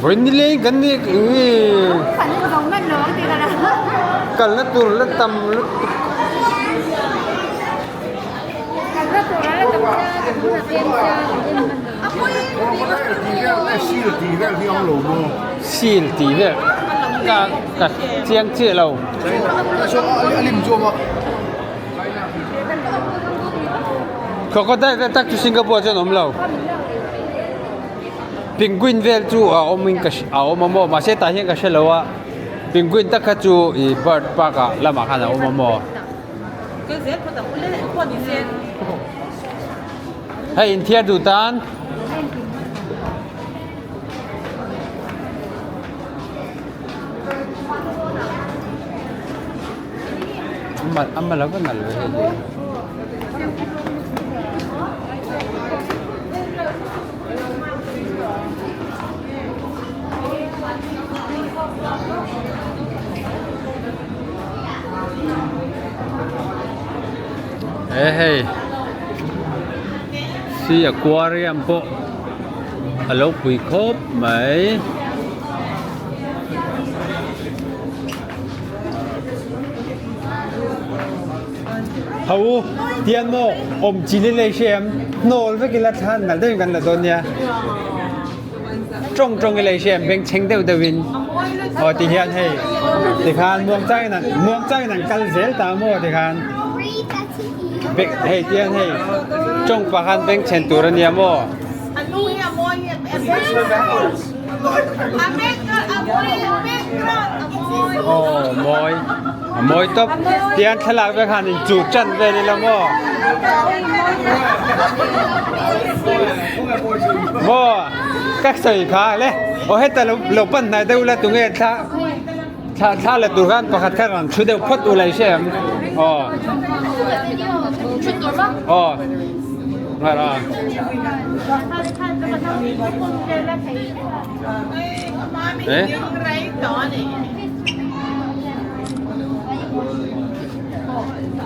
Vawiin ni leng kan ni kalna tur la tam lutuk. Seal tih vel ka ka chiang chiah lo. Crocodile vel tak chu Singapore ah chuan a awm lo. Penguin vel chu a awm in ka a awm a maw mahse tah hian ka hre lo a penguin tak kha chu ih bird park ah lamah khan a awm a maw. Hei inthiar duh tan. A mal a va nalh ve hei hi. He hei sea aquarium pawh a lo pui khawp mai. Ho u tian maw awm chin i lei hriam hnawl vek ila thlan nalh deuhin kan la dawn nia tawng tawng i lei hriam beng chheng deuh deuhin aw ti hian hei tikhan muang changin an muang changin an kal zel ta maw tikhan beng hei tian hei tawng pah khan beng chhen tur ania maw. Aw mawi a mawi tawp tiang thlalak vek han in chuh tan vel ila maw maw ka sawi kha le aw heta lo lo pan hnai deuh la tunge thla thla thla la tur khan pakhat khan rawn thu deuh phawt ulai hre em aw aw ngar a. Eh?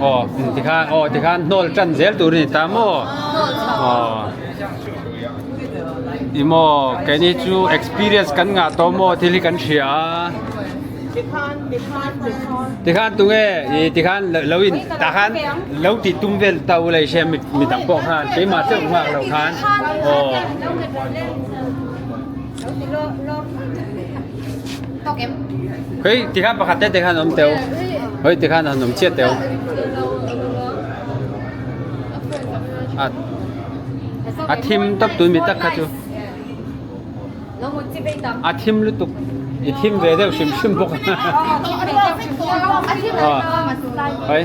Aw tikhan aw tikhan hnawl tan zel tur a ni ta maw aw i maw keini chu experience kan ngah tawh maw thil hi kan hria a tikhan tunge ih tikhan lo in tah khan lo tih tum vel ta u lei hria mi dang pawh khan keimah chauh nghak lo khan aw. Hei tikhan pakhat te tikhan awm teu hei tikhan han awm chiah teu a a thim tawp tun mi tak kha chu a thim lutuk i thim ve deuh hrim hrim bawk a hei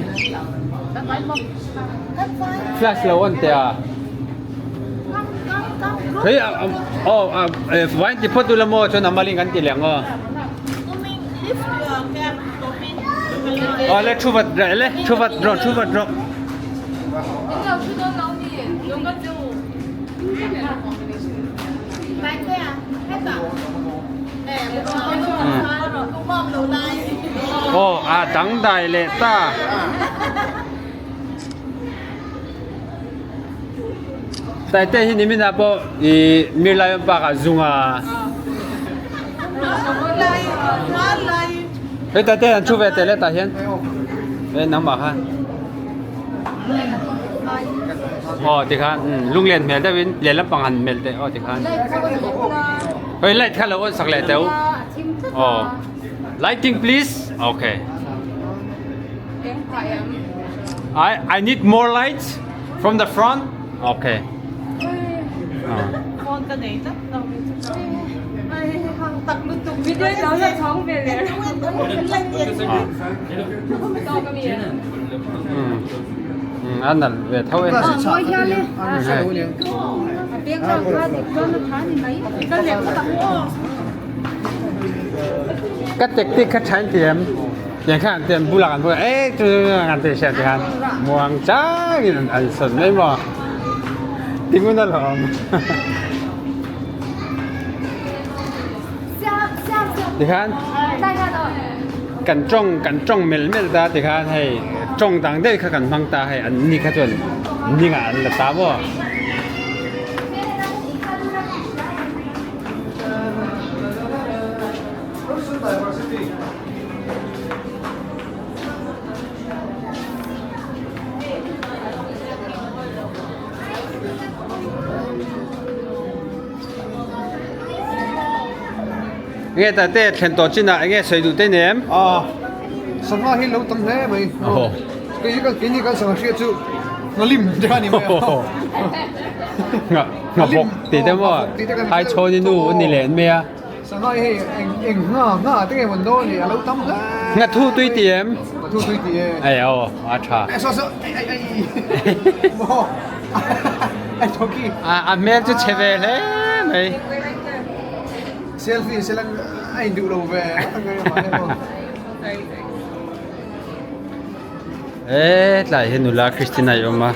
flash lo on teh a. Hei aw vain ti phawt ula maw chuan a malin kan ti leh ang aw. Aw le thu vat reh le thu vat rawh thu vat rawh. Aw a dangdai leh ta. Taite hi nimin ah pawh i Mirlaion Park ah zung a. Hei Taite an thu ve teh le tah hian. Hei nangmah kha. Aw tikhan lunglen hmel deuhin lehlam pang han melh teh aw tikhan. Hei light kha lo on sak leh teh u. Aw lighting please. Okay. I I need more lights from the front. Okay. An nal ve tho e. Ka tactic kha thain thiam. Tiang khan an tian bulah kan bulah eh chu chu an ti sia ti khan muang chang in an sawn mai maw tingun alawm. Tikhan kan tawng kan tawng mel mel ta tikhan hei tawng dang daih kha kan hmang ta hei an ni kha chuan ningah an la ta maw. Nge ta te thlen tawh chin ah enge sawi duh te nem? Ah, sangha hi lo tam hle mai. Kei hi kan kei ni kan sangha hriat chu ngalim te kha ni mai a. Ngha bawk tih te maw Haichhawni nu a ni leh mai a. Sangha hi eng eng ngha ngha te nge mawn dawn ni a lo tam hle. Ngha thu tui ti em? Ngha thu tui ti e. Ei aw a tha. Ei saw saw ei ei ei maw ei thoki. A a hmel chu chhe ve hle mai. Selfie se lang a induh lo ve a ngai mahni maw. E tlai hi nula Christina i awm a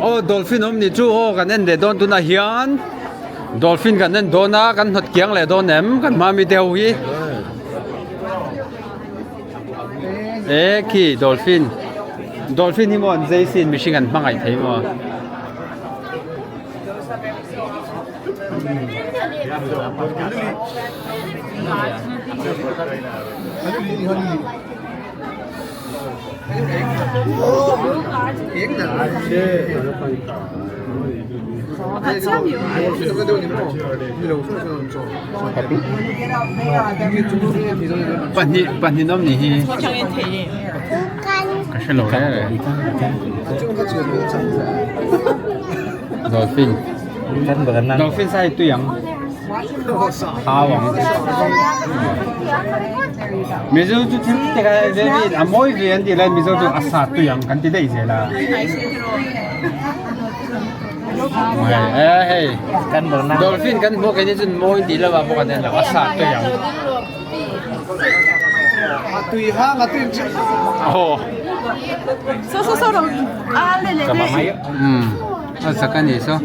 aw dolphin awm ni chu aw kan en leh dawn tunah hian dolphin kan en dawn a kan hnawt kiang leh dawn em kan hma mi te ho hi e khi dolphin dolphin hi maw an zei sin mihring an hmangaih thei maw. Pahnih pahnih an awm nih hi ka hre lo reng reng dolphin dolphin sai tui ang thau ang mizo chu thil te kha ve a mawi ve an tih lai mizo chu a sa tui ang kan ti daih zel a e hei dolphin kan hmuh keini chuan mawi tih lamah pawh kan en lo a sa tui ang a tui hang a tui aw um a zak a ni saw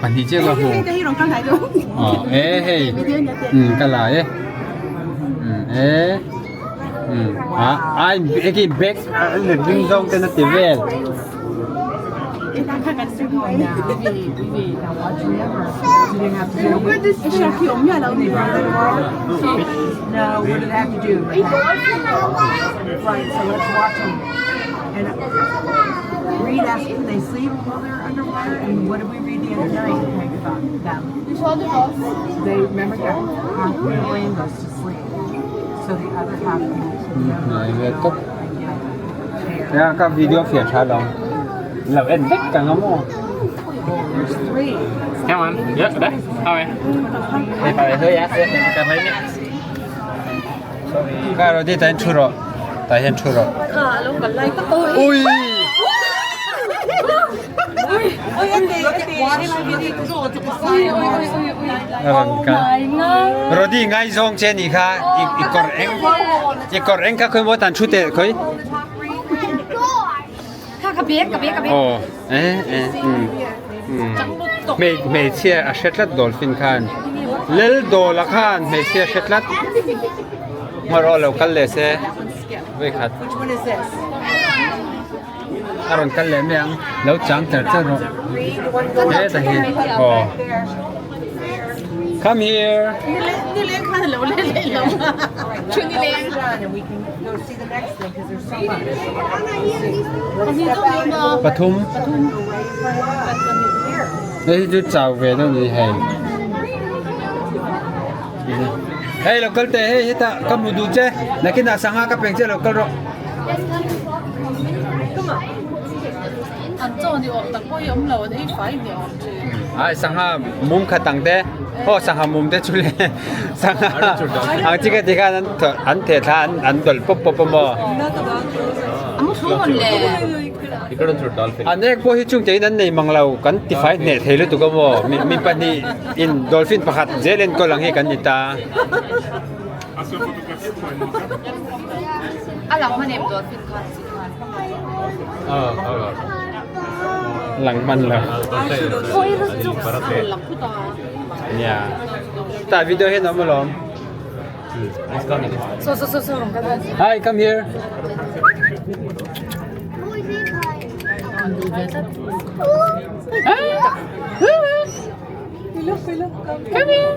Pahnih chiah ka hmu aw e hei um ka la e um e um ah a in eki bag a letling zawng ten a ti vel. Ka video fiah tha lo lo en vek ka ngam aw. Ka ro di tain thu rawh tah hian thu rawh. Ui. Rodi ngaizawng che nih kha i kawr eng i kawr eng kha khawi maw tan thu teh khawi. Aw eh eh um um hmeichhia a hre tlat dolphin khan lel dawla khan hmeichhia a hre tlat hmanraw lo kal leh se vawikhat. A rawn kal leh mai ang lo chang char char rawh heta hi aw come here pathum hei hi chu chau ve deuh a ni hei hei lo kal teh hei hetah ka hmu duh che nakinah sangha ka peng che lo kal rawh. Ai sangha mum khat ang te aw sangha mum te chu le sangha ang chi ka ti khan an an theh thla an an dawlh pawp pawp a maw an ek pawh hi chung te in an nei mang lo kan ti fai hneh thei lutuk a maw mi pahnih in dolphin pakhat zel enkawl ang hi kan ni ta. Lang hman lo. Nia. Tah video hian a awm alawm. Hi, come here. Come here.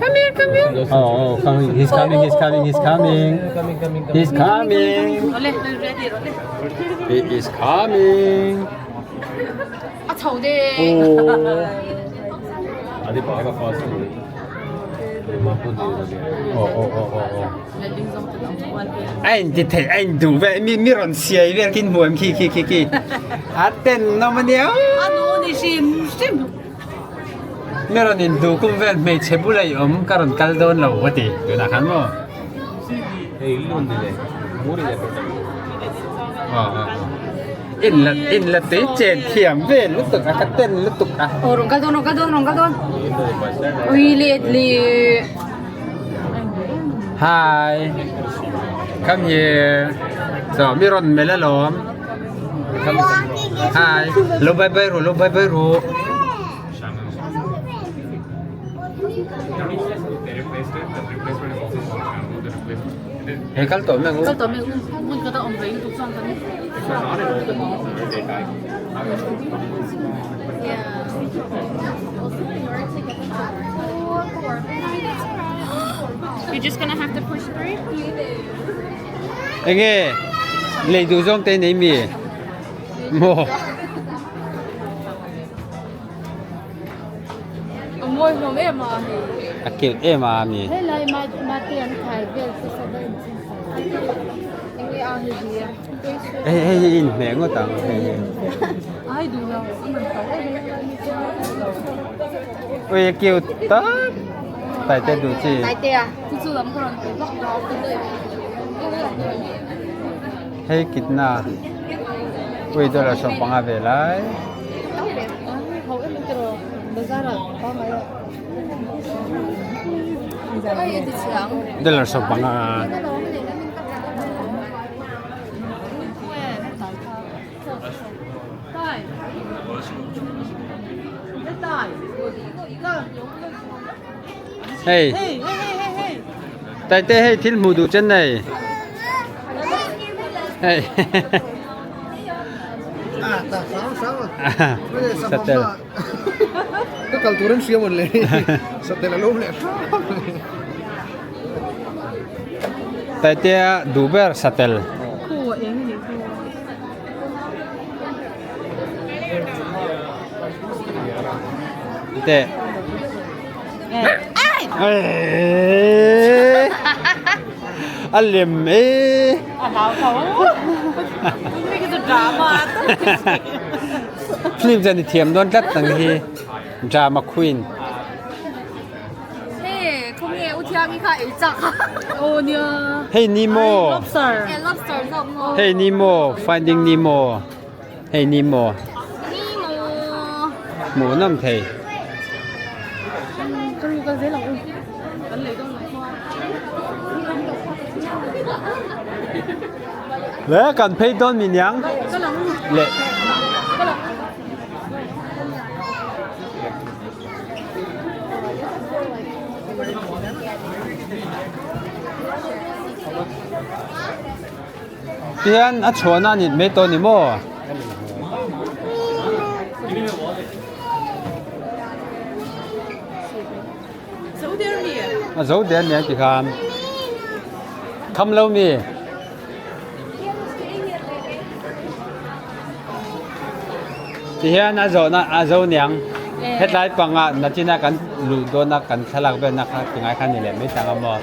Come here, come here. Oh, oh, coming. He's coming, he's coming, he's coming. He's coming. He is coming. A chho de. Oh. Aw aw aw aw aw a in ti thei a in duh vel mi mi rawn siai vel khi hmuam khi khi khi khi a ten nawm ania mi rawn in duh kum vel hmeichhe bula i awm ka rawn kal dawn lo ka ti tunah khan maw aw aw aw in la in la tui chen thiam vel lutuk a ka ten lutuk a. Aw rawn kal dawn rawn kal dawn rawn kal dawn ui let leh. Hi come here so mi rawn melh alawm hi lo bye bye ru lo bye bye ru. He kal tawh mai ang u. Kal tawh mai ang u. Hmun khat a awm rei lutuk chuan kan You're just gonna have to push through. Enge lei duh zawng te nei mi maw. A mawi hlawm em a hei. A cute em a mi. Helai mate an khai vel te sava in chin Enge a hei hi a. Hei hei hi in hmeh ngawt ang hei hi. Ai duh lo a man to em Ui a cute tak. Taite duh chi. Taite a. Chu chu lam ka rawn pe vak lo. Hei kitna. Ui dollar 15 ve lai. Dollar 15. Hei. Taite hei thil hmuh duh chen nei. Hei. Satel. Ka kal tur an hria mawn le. Satel a lo leh hram. Taitea duh ber satel. Khu a eng ni khu. Teh. A lem e. A hlau tho. Mi ka chu drama. Film chan i thiam dawn tlat ang hi. Drama queen. Hey, không nghe u thiang kha ei chak. Oh nia. Hey Nemo. Lobster. Yeah, lobster zawk maw. Hey Nemo, Finding Nemo. Hei Nemo. Nemo. Hmuh nawm thei. Ka lu kal zel ang u. Kan lei dawn lo chuan. Le kan phei dawn mi niang. Le. Tihian a chhuahna a nit mai tawh a ni maw? A zo der nia ti khan kham lo mi. Tihian a zawhna a zo niang hetlai pangah nachina kan luh dawna kan thlalak velna kha tingai kha ni leh mai tang a maw.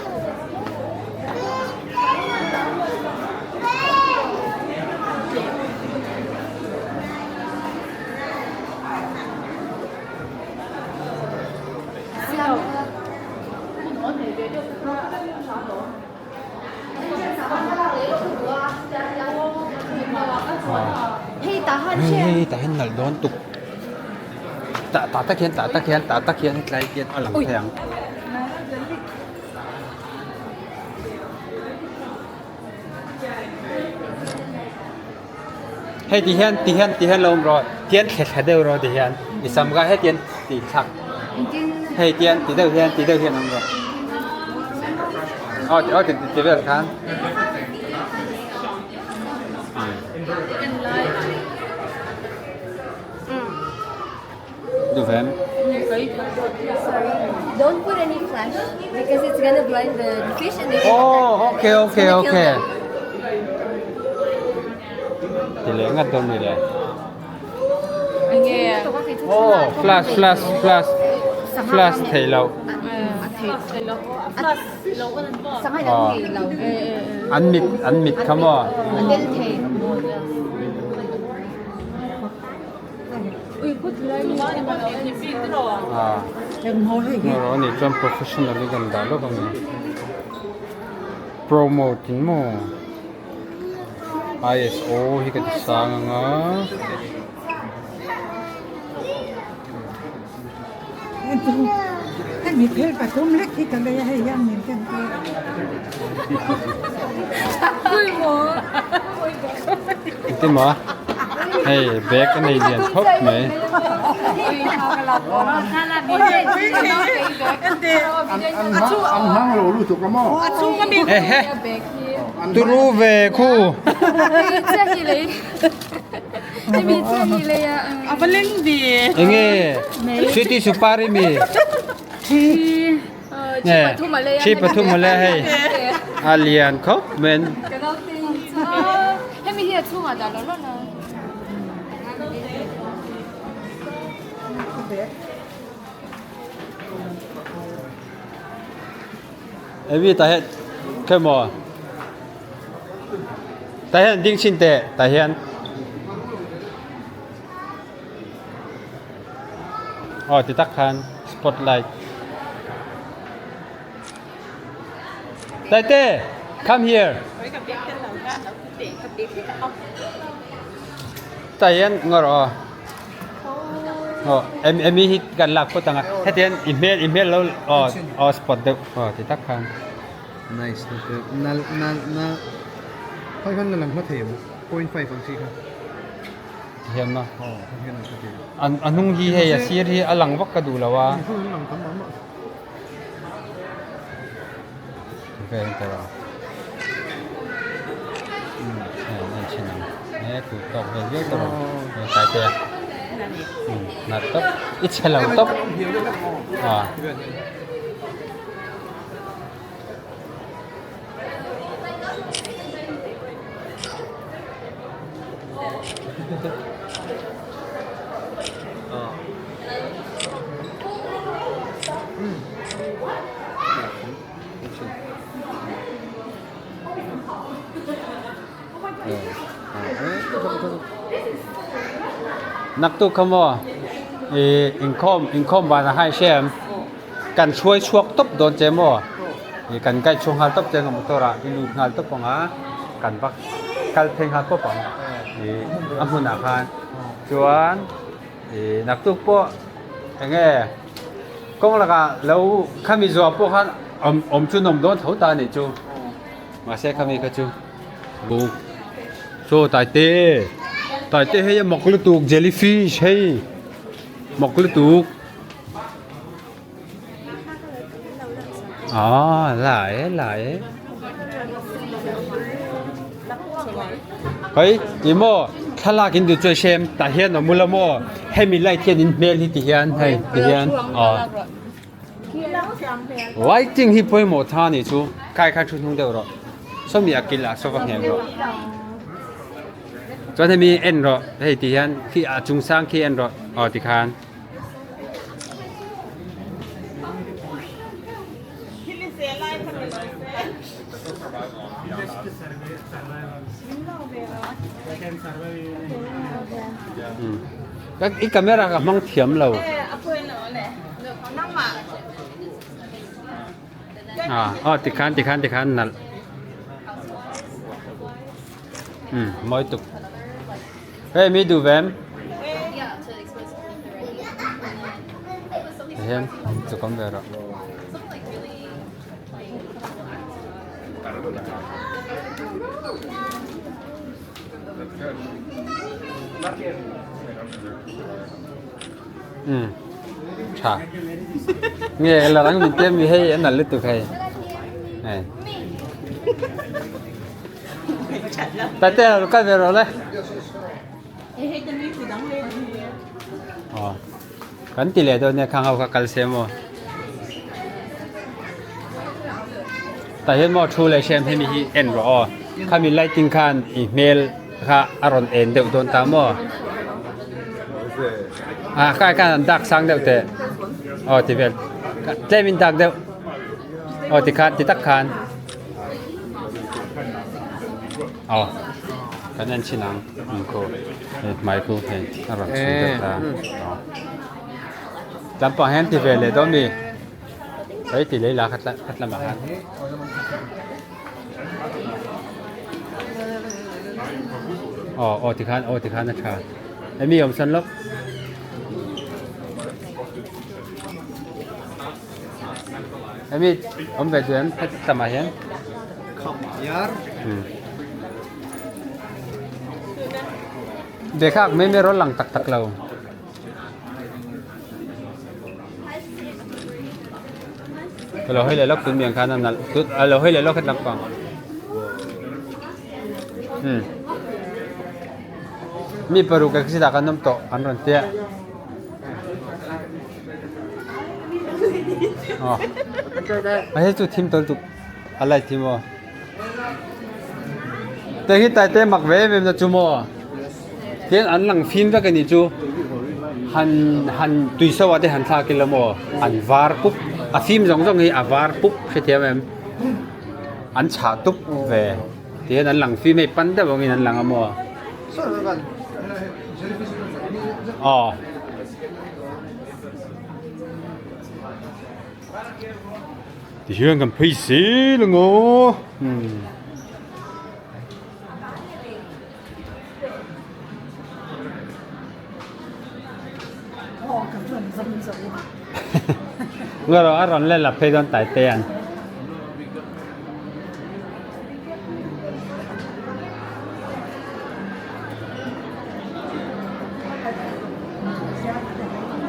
Hei tah hian nalh dawn tuk tah tah tak hian tah tak hian tah tak hian hetlai hian a lang thei ang. Hei ti hian ti hian ti hian lo awm rawh tian thle thla deuh rawh ti hian i sam kha hetian ti thlak hei tian ti deuh hian ti deuh hian awm rawh aw aw ti ti vel khan. Duh ve em? Don't put any flash because it's gonna blind the fish and they can Oh, attack okay, you. okay, It's gonna kill okay. them. Ti leh ngat dawn ni le. Enge Oh, flash, flash, flash. Flash theih loh. An mit an mit kha maw. Ngaw a nih chuan professional in kan dah lawk a ni. Promote in maw ISO hi ka ti sang anga. Hemi phel pathum lek hi ka lei a hei hian min ken tir a. Engtin maw hei bag a nei lian khawp mai. An hmang lo lutuk a maw? Ehe turu ve khu. Enge Sweety Supari mi nge chi pathum a lei a hei a lian khawp mai Evi tah hian khawimaw tah hian ding chhin teh tah hian aw ti tak khan spotlight Taite come here tah hian ngaw rawh aw. Aw em emi hi kan lak phawt ang a heti hian i hmel i hmel lo aw aw spot deuh aw ti tak khan. Nice lutuk nal nal nal khawi khan la lang hma thei ang 0.5 ang chi kha. Ti hian maw? Aw ti hian lang hma thei ang. An a hnung hi hei a sir hi a lang vak ka duh lo a. An hnung lang tam mah mah. Vel tawh a umm hei an en thin ang he tui tawk vel viau tawh a hei tlai te a umm nalh tawp i chhe lo tawp a. Naktuk kha maw ih inkhawm inkhawm vanah khan i hria em kan hruai chhuak tawp dawn che maw ih kan guide chhuak nghal tawp che ang motor ah i lut nghal tawp ang a kan va kal phei nghal pawp ang ih a hmunah khan chuan ih naktuk pawh eng nge. Kawng lakah lo khami zuah pawh khan awm awm chu nawm dawn tho ta anih chu mahse khami kha chu bu chaw taite taite hei a mak lutuk jellyfish hei mak lutuk ah la e la e Hei ti maw thlalak in duh chu a hrem tah hian a awm ula maw hemi light hian in hmel hi ti hian hei ti hian aw lighting hi pawimawh tha a nih chu khai kha thu hnung deuh rawh sawmi a kil ah saw va ngheng rawh chuan hemi en rawh hei ti hian khi a chung sang khi en rawh aw tikhan. I camera ka hmang thiam lo. Ah, oh tikhan tikhan tikhan nalh. Um, mawi tuk. Hey, mi duh ve em? Hian chu kam ve rawh. Um tha nge la rang min te mi hei an nalh lutuk hei hei tate lo kal ve rawh le aw Kan ti leh dawn nia khang ho kha kal se maw. Tah hian maw thu leh hrem hemi hi en rawh aw. Khami lighting khan i hmel kha a rawn en deuh dawn ta maw. Ah khai khan an dak sang deuh teh. Aw ti vel. Tlem in dak deuh. Aw ti khan ti tak khan. Aw kan en chhin ang ang khu hei hmai khu hei a rawn chhun deuh ta. Aw lampang hian ti ve leh dawn mi hei ti lei la kha khat lamah khan. Aw aw ti khan aw ti khan a tha. Hemi awm sawn lawk. Hemi awm ve duh em heti lamah hian. Yar. Bekhak mai mai rawn lang tak tak lo. Ka lo hawi leh lawk tun miang khan a nalh tut a lo hawi leh lawk het lampang. Hmm. Mi paruk exit ah kan awm tawh an rawn tia. Aw. A hei chu thim tawl tuk a light hi maw. Te hi taite mak ve em em na chu maw. Tian an lang fim vek a nih chu. Han han tui so ah te han thlak ila maw an var pup a fim zawng zawng hi a var pup hrethiam em. An chhah tup ve. Tihian an lang fim hei pan deuh angin an lang a maw? Aw. Tihian kan phei zel ang aw. Hmm. Nga a rawn let la phei dawn tai te an.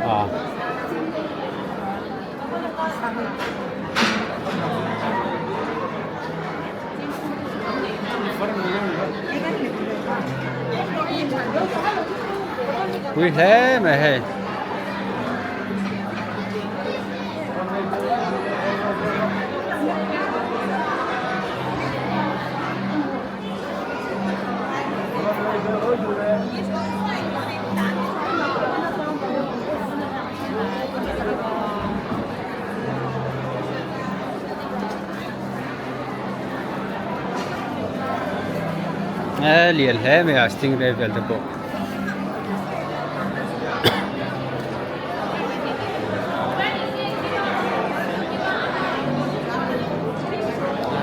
Ah. Pui hle mai hei. E lian hle mai a stingray vel te pawh.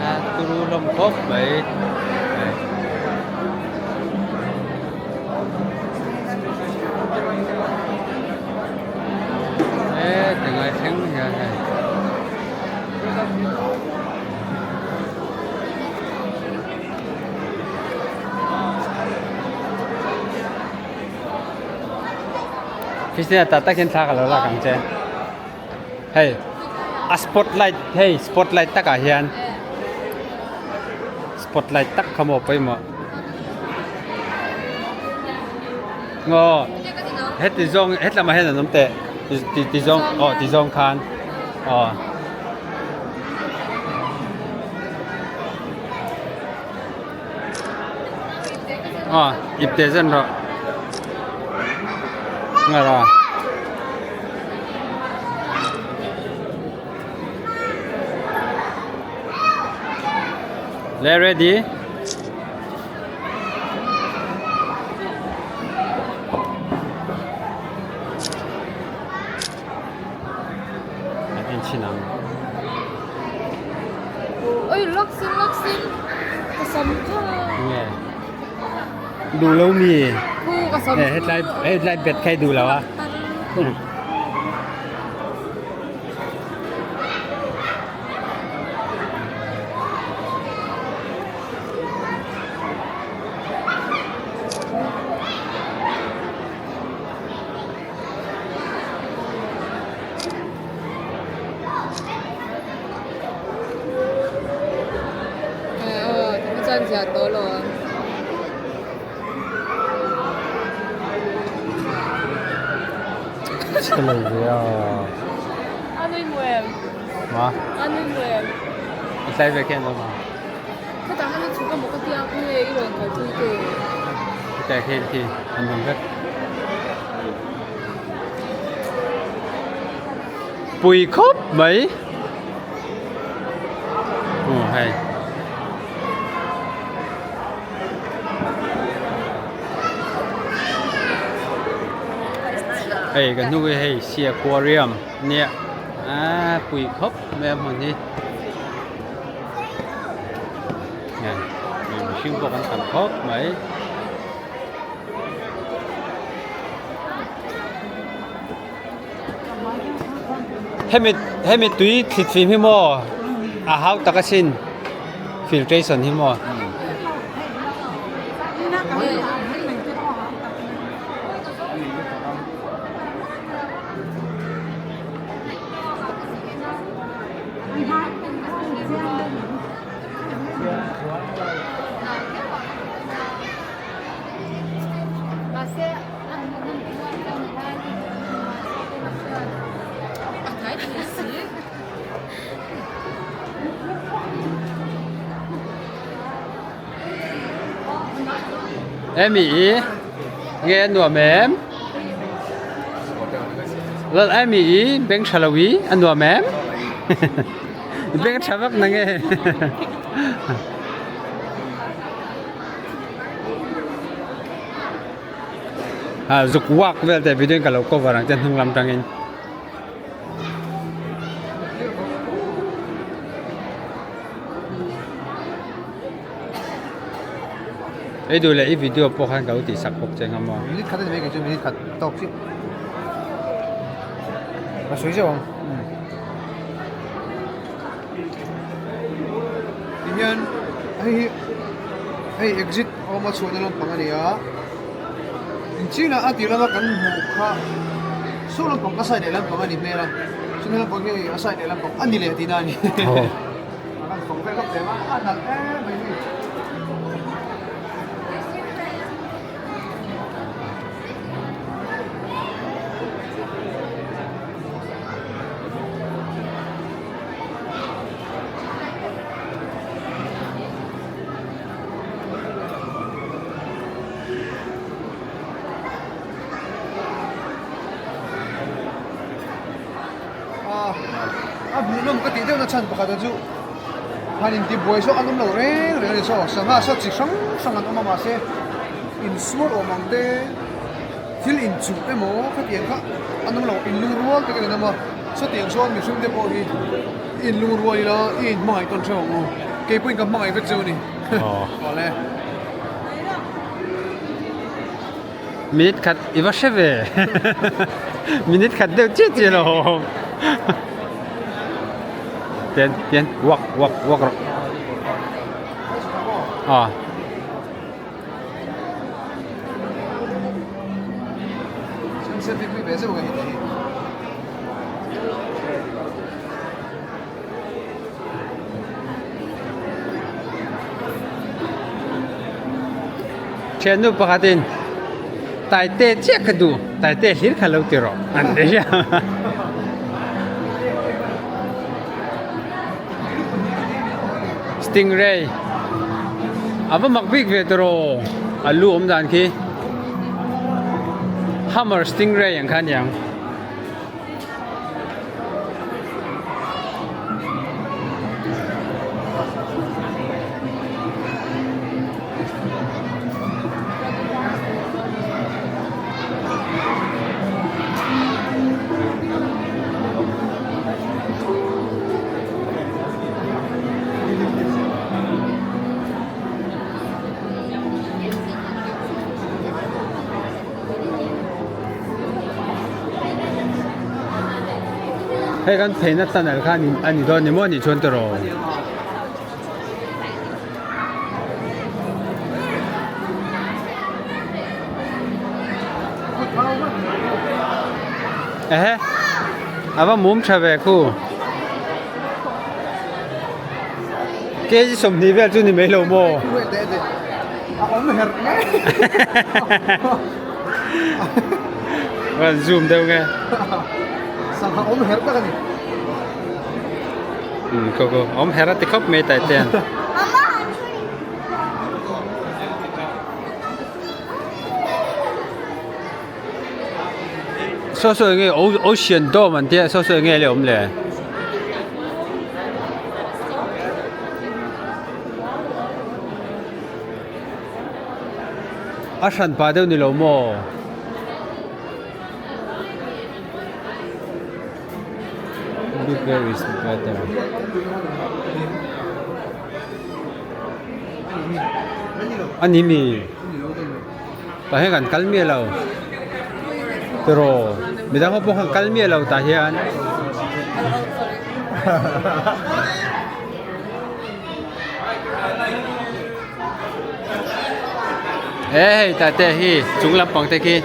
A turu hlawm khawp mai. E tingai thleng hian hei. Christina tah tak hian thla ka lo lak ang che hei a spotlight hei spotlight takah hian spotlight tak kha maw pawimawh aw heti zawng hetlamah hian an awm teh ti ti zawng aw ti zawng khan aw. Aw ipte zan rawh ngar a. Le ready. An en chhin ang. Oi lak sin lak sin ka sam kha. Nge. Duh lo mi. Khu ka sam. Eh hetlai hetlai bet khai duh lo a. Chhe lo ve a. Ma. I tlai ve khian lo ma. Tlai khian khi an awm vek. Pui khawp mai. Aw hei. Hei ka hnung hi hei sea aquarium nia aaa pui khawp mai a hmun hi. Mihring pawh kan tam khawp mai. Hemi hemi tui thlit fim hi maw a hau tak asin filtration hi maw. Emi i nge a nuam em? Lal Emi i beng tha lo i a nuam em? Beng tha vak na nge? Ah zuk walk vel te video in ka lo cover ang che hnung lam tangin. Ei duh leh i video pawh khan ka lo tih sak bawk che anga maw. Minute khat a ni mai kei chu minute khat tawk chiah. Ka sawi zeuh ang. Tihian hei hi hei exit awma chhuahna lampang a ni a engchinah a tir lama kan hmuh kha saw lampang ka side leh lampang a ni hmel a chumi lampang hi a side leh lampang a ni leh tihna a ni a kan fang vel vak hle a a nalh em mai hi. A hmuhnawm ka tih deuhna chhan pakhat chu han intibuai zawk an awm lo reng reng a ni saw sangha saw chi hrang hrang an awm a mahse insual awm ang te thil inchuh emaw khatiang kha an awm lo inlungrual takin an awm a sawtiang sawn mihring te pawh hi i inlungrual ila i inhmangaih tawn hreuh ang u keipawhin ka hmangaih vek cheu a ni awle. Minute khat i va hre ve minute khat deuh chiah chiah lo tian tian walk walk walk rawh aw. Thiannu pakhatin Taite chiah ka duh, Taite hlir kha lo ti rawh an ti a. Stingray a va mak bik ve tawh a lu awm dan khi Hammer Stingray ang kha aniang. Hei kan pheina tunnel kha a ni dawn ni maw nih chuan tiraw. Ehe a va mum tha ve khu kg 20 vel chu ni mai lo maw Van zoom deuh nge Sangha awm her tak a ni. Go go awm her a ti khawp mai tai ten. Saw saw enge ocean dome an tia saw saw enge le awm le. A hran pah deuh ni lo maw? Bigger is better. A ni mi? Tah hian kan kal miah lo tiraw midang ho pawh khan kal miah lo tah hian. E hei tah te hi chung lampang te khi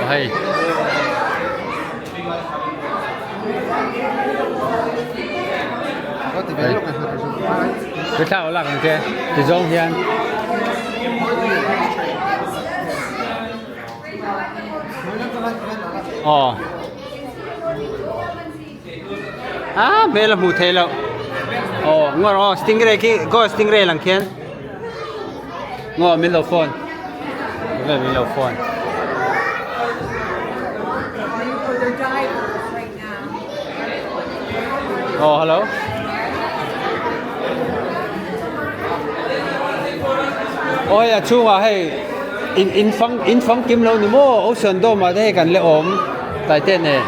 aw hei. Cái thao là cái kia thì giống hiền Ồ À, mẹ là mù thế lộ Ồ, ngồi rồi, stingray kia, có stingray lằng khiên Ngồi mình lộ phone Ngồi mình lộ phone Oh, hello. Oi a chungah hei in in fang in fang kim lo ni maw ocean dome ah te hei kan le awm tai te nen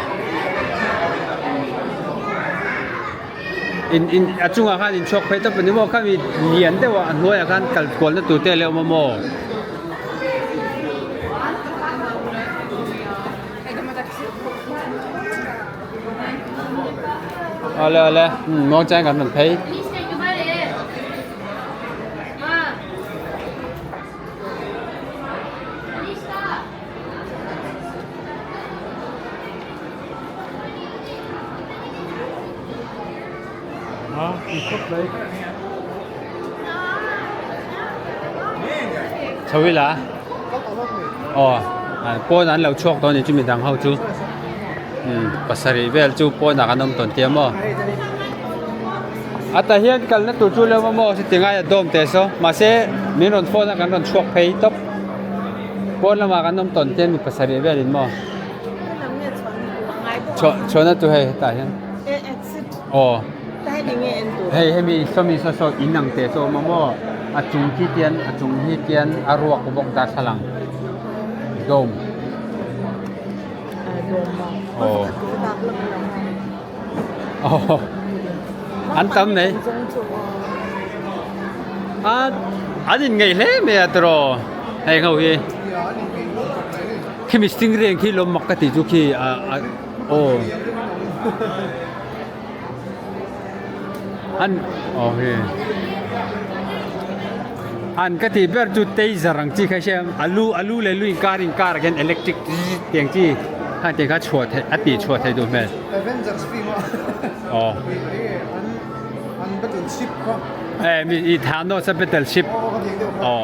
in in a chungah khan in chhuak phei tawp a ni maw khami lian deuh a hnuaiah khan kal kualna tur te a le awm a maw. Awle awle muang chuan kan rawn phei. Chho ila aw pawn an lo chhuak dawn a ni chu midang ho chu pasarih vel chu pawnah kan awm tawn tia maw a tah hian kalna tur chu lem a maw chuti ngai a dawm teh saw mahse min rawn phone a kan rawn chhuak phei tawp pawn lamah kan awm tawn tia mi pasarih velin maw chhuah chhuahna tur hei hetah hian. Aw hei hemi sawmi saw saw in ang teh chu a awm a maw a chung khi tian a chung hi tian a ruak bawk darthlalang dome aw aw an tam mai a an in ngeih hle mai a tiraw heng ho hi khimi stingray ang khi lawm mak ka tih chu khi a a aw. An aw he an ka tih ber chu taser ang chi kha hria a lu a lu leh lu inkar inkar ah khian electric zzz tiang chi kha tiang kha chhuah theih a tih chhuah theih duh hmel Avengers film a aw an an battleship kha e mi i Thanos a battleship aw ka tih deuh kha aw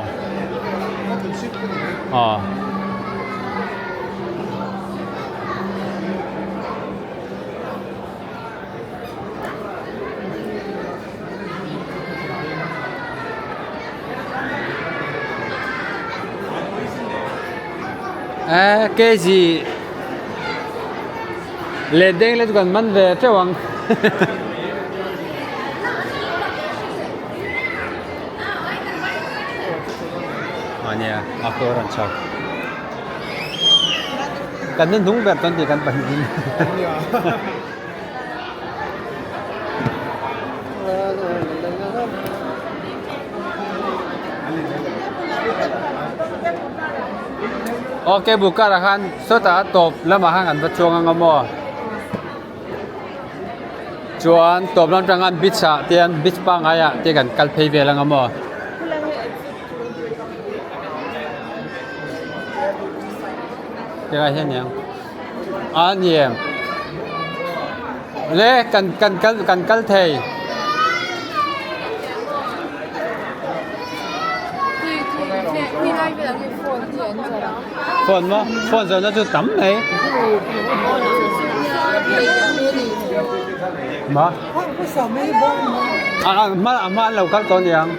battleship ka ti mai aw. Eh kg leh deng le chu kan man ve teuh ang ah nia a kawr an chhawk. Kan nu hnung ber chuan ti kan pahnihin. Aw cable car ah khan sawtah tawp lamah khan kan va chuang ang a maw chuan tawp lam atang khan beach ah te hian beach pangngai ah te kan kal phei vel ang a maw. Tilai hian niang a ni em le kan kan kal kan kal thei. Phone maw phone zawhna chu tam mai ma a a hma a hma an lo kal tawh aniang.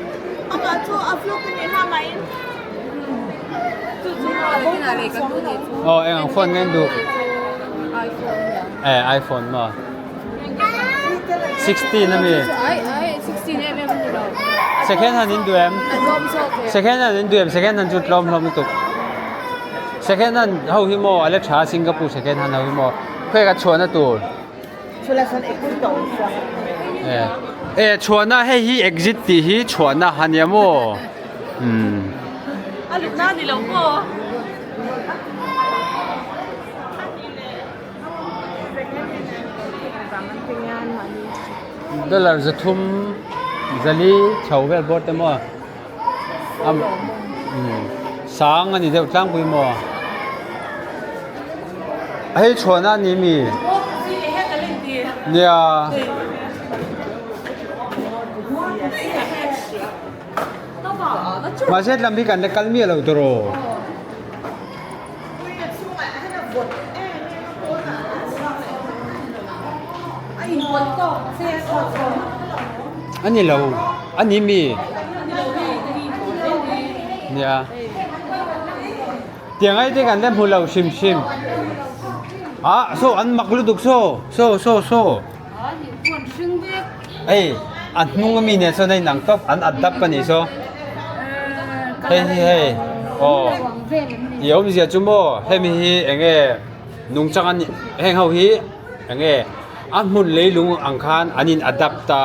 Aw eng ang phone nge in duh? Eh iPhone maw? 16 ami? Second hand in duh em? Second hand in duh em? Second hand chu tlawm hlawm lutuk. Second hand ho hi maw a la tha a Singapore second hand ho hi maw khawi ka chhuahna tur. Eh chhuahna hei hi exit tih hi chhuahna a nia maw umm. A lutna a ni lo maw? Dollar 300 zali chho vel bawr te maw sang a ni deuh tlangpui maw hei chhuahna a ni mi nia mahse lam hi kan la kal miah lo tawh A ni lo a ni mi nia tiang ai te kan la hmu lo hrim hrim ah saw an mak lutuk saw saw saw saw hei a hnung ami nen sawn a inang tawp an adapt a nih saw hei hi hei aw i awmzia chu maw hemi hi eng nge nungchang a nih heng ho hi eng nge a hmun leilung ang khan an in adapt a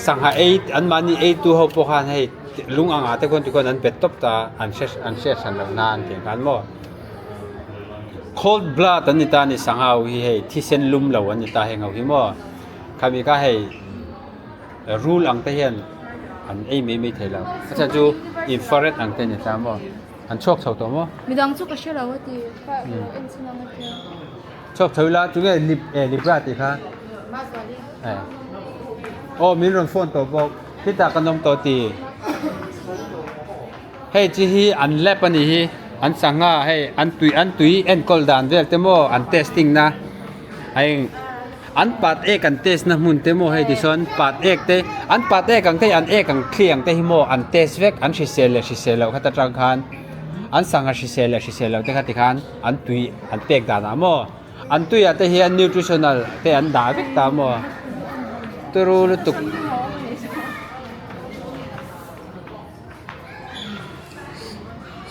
sangha ei an mahni ei tu ho pawh khan hei lung ang ah te khuan tikhuan an bet tawp ta an hre an hriat hran loh nan tih ang khan maw. Cold blood an ni ta a ni sangha ho hi hei thisen lum lo an ni ta heng ho hi maw khami kha hei rul ang te hian an ei mai mai thei lo a chhan chu infrared ang te a ni ta maw an chhuak chho tawh maw. Midang chu ka hre lo a ti ka en chhin ang a tia. Chhuak chho ila tunge lip eh libra tih kha eh aw min rawn phone tawh bawk khitah kan awm tawh ti. Hei chi hi an lab a nih hi an sangha hei an tui an tui enkawl dan vel te maw an testing na a eng an pat ek an test na hmun te maw hei tichuan pat ek te an pat ek ang te an ek ang thli ang te hi maw an test vek an hrisel leh hrisel loh kha ta tang khan an sangha hrisel leh hrisel loh te kha tikhan an tui an pek danah maw an tuiah te hian nutritional te an dah vek ta maw turu lutuk.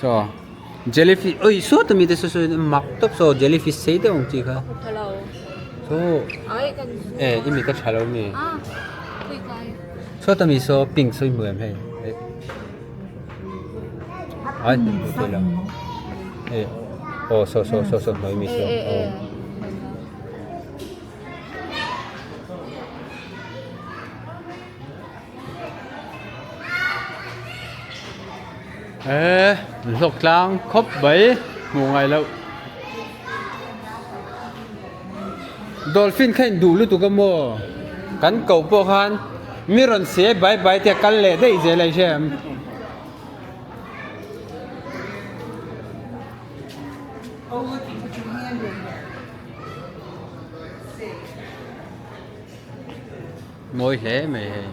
Saw jellyfish oi sawta mi te saw saw mak tawp saw jellyfish sei deuh ang chi kha saw eh i mit a tha lo mi sawta mi saw pink saw i hmu em hei ai hmu thei lo eh aw saw saw saw saw hnuai mi saw aw. Eee hlawk tlang khawp mai hmuh ngai loh dolphin kha in duh lutuk a maw kan koh pawh khan mi rawn se bai bai te a kal leh daih zel a i hria em. Mawi hle mai hei.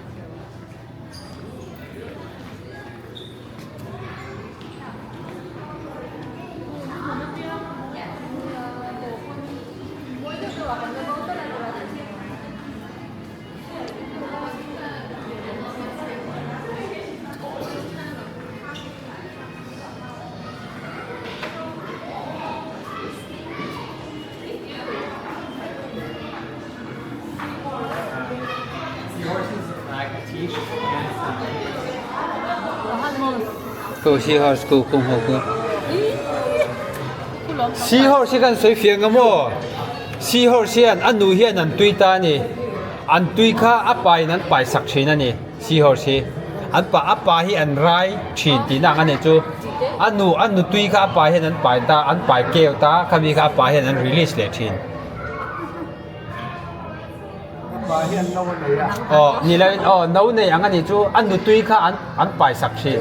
Ko seahorse ko kung ho ko. Seahorse hi kan sawi fiang a maw? Seahorse hian a nu hian an tui ta a ni. An tui kha a pa in an pai sak thin a ni seahorse hi. An pa a pa hi an rai thin tihna ang a nih chu. A nu a nu tui kha a pa hian an pai ta an pai keu ta khami kha a pa hian an release leh thin. Aw ni lo in aw no nei ang a nih chu a nutui kha an an pai sak thin.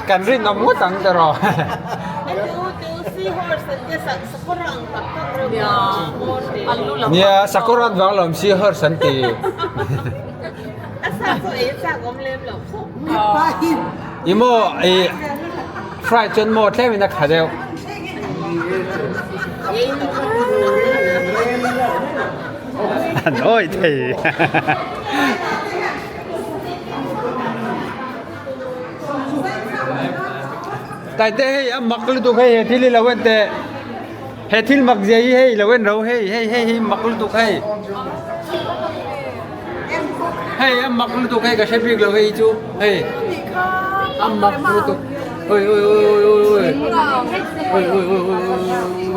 Kan rinawm ngawt ang te rawh. Nia sakawr an vang lo seahorse an ti. I maw i fry chuan maw tlem in a kha deuh. An awih thei. Taite hei a mak lutuk hei he thil hi lo en teh. He thil mak zia hi hei lo en ro hei hei hei hi mak lutuk hei. Hei a mak lutuk hei ka hre bik lo hei chu hei a mak lutuk oi oi oi oi oi oi oi oi oi oi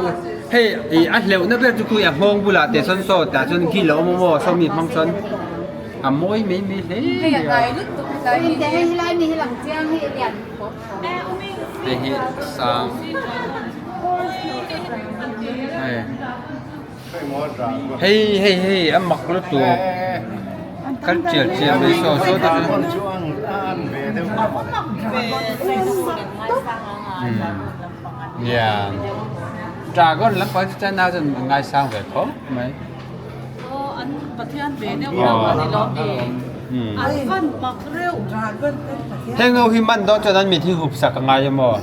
oi hei i a hleuh na ber chu kui a nghawng bulah te sawn saw tah chuan khi lo awm a maw sawmi hmang chuan a mawi mai mai hle mai a. Hei hi sang hei hei hei a mak lutuk kal chial chial mai saw saw te chu yeah dragon lampang chu chuan nau chuan a ngaisang ve khawp mai. Heng ho hi man dawn chuan an mit hi hup sak a ngai em aw?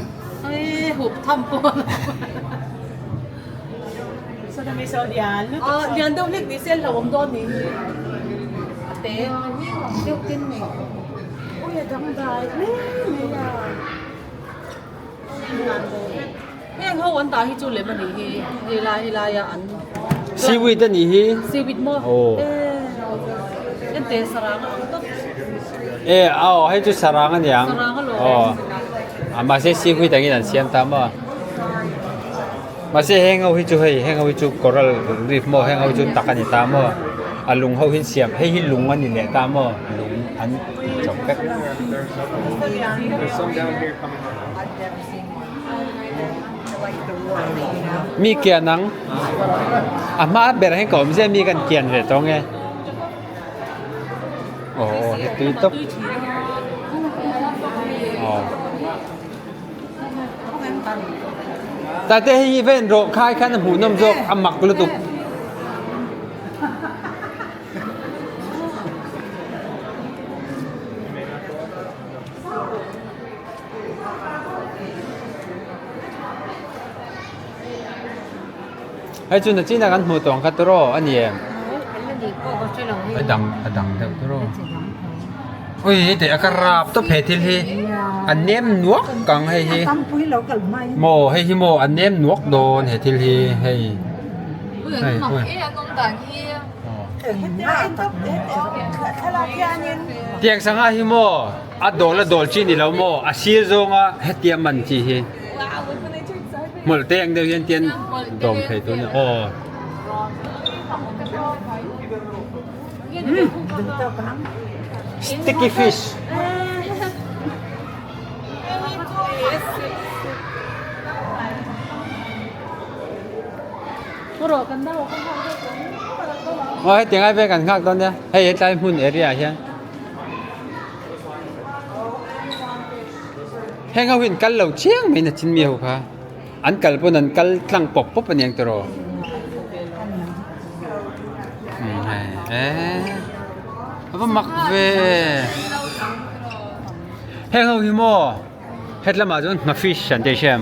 Heng ho an dah hi chu lem a nih hi hei lai hei laia an Seaweed a nih hi Seaweed maw Aw e en teh sarang a ang tawp E aw hei chu sarang a niang Sarang a lawm Aw a mahse seaweed angin an siam ta maw mahse heng ho hi chu hei heng ho hi chu coral reef maw heng ho hi chu tak a ni ta maw a lung ho hi an siam hei hi lung a ni leh ta maw lung an chawp vek. Mi kian ang a hma ber hi ka awm zia mi kan kian ve tawng e aw aw he tui tawp aw tate hei hi ven rawh khai khan a hmuhnawm zawk a mak lutuk. Hei chu nachina kan hmuh tawh ang kha tawrh aw a ni em? A dang a dang deuh tawrh aw. Ui hei a ka rap tawp he thil hi a nem nuak ang hei hi maw hei hi maw a nem nuak dawn he thil hi hei hei ui. Tiang sangha hi maw a dawl a dawl chi ni lo maw a sir zawnga hetia man chi hi hmawlh te ang deuh hian tian dawm thei tur a ni aw. Sticky fish. Aw hetiang ai vek an nghak dawn nia hei hetlai hmun area ah hian heng ho hi an kal lo chiang mai na chin mi ho kha an kal pawn an kal tlang pawp pawp a niang tiraw a va mak ve heng ho hi maw. Het lamah chuan hna fish an tih hriam.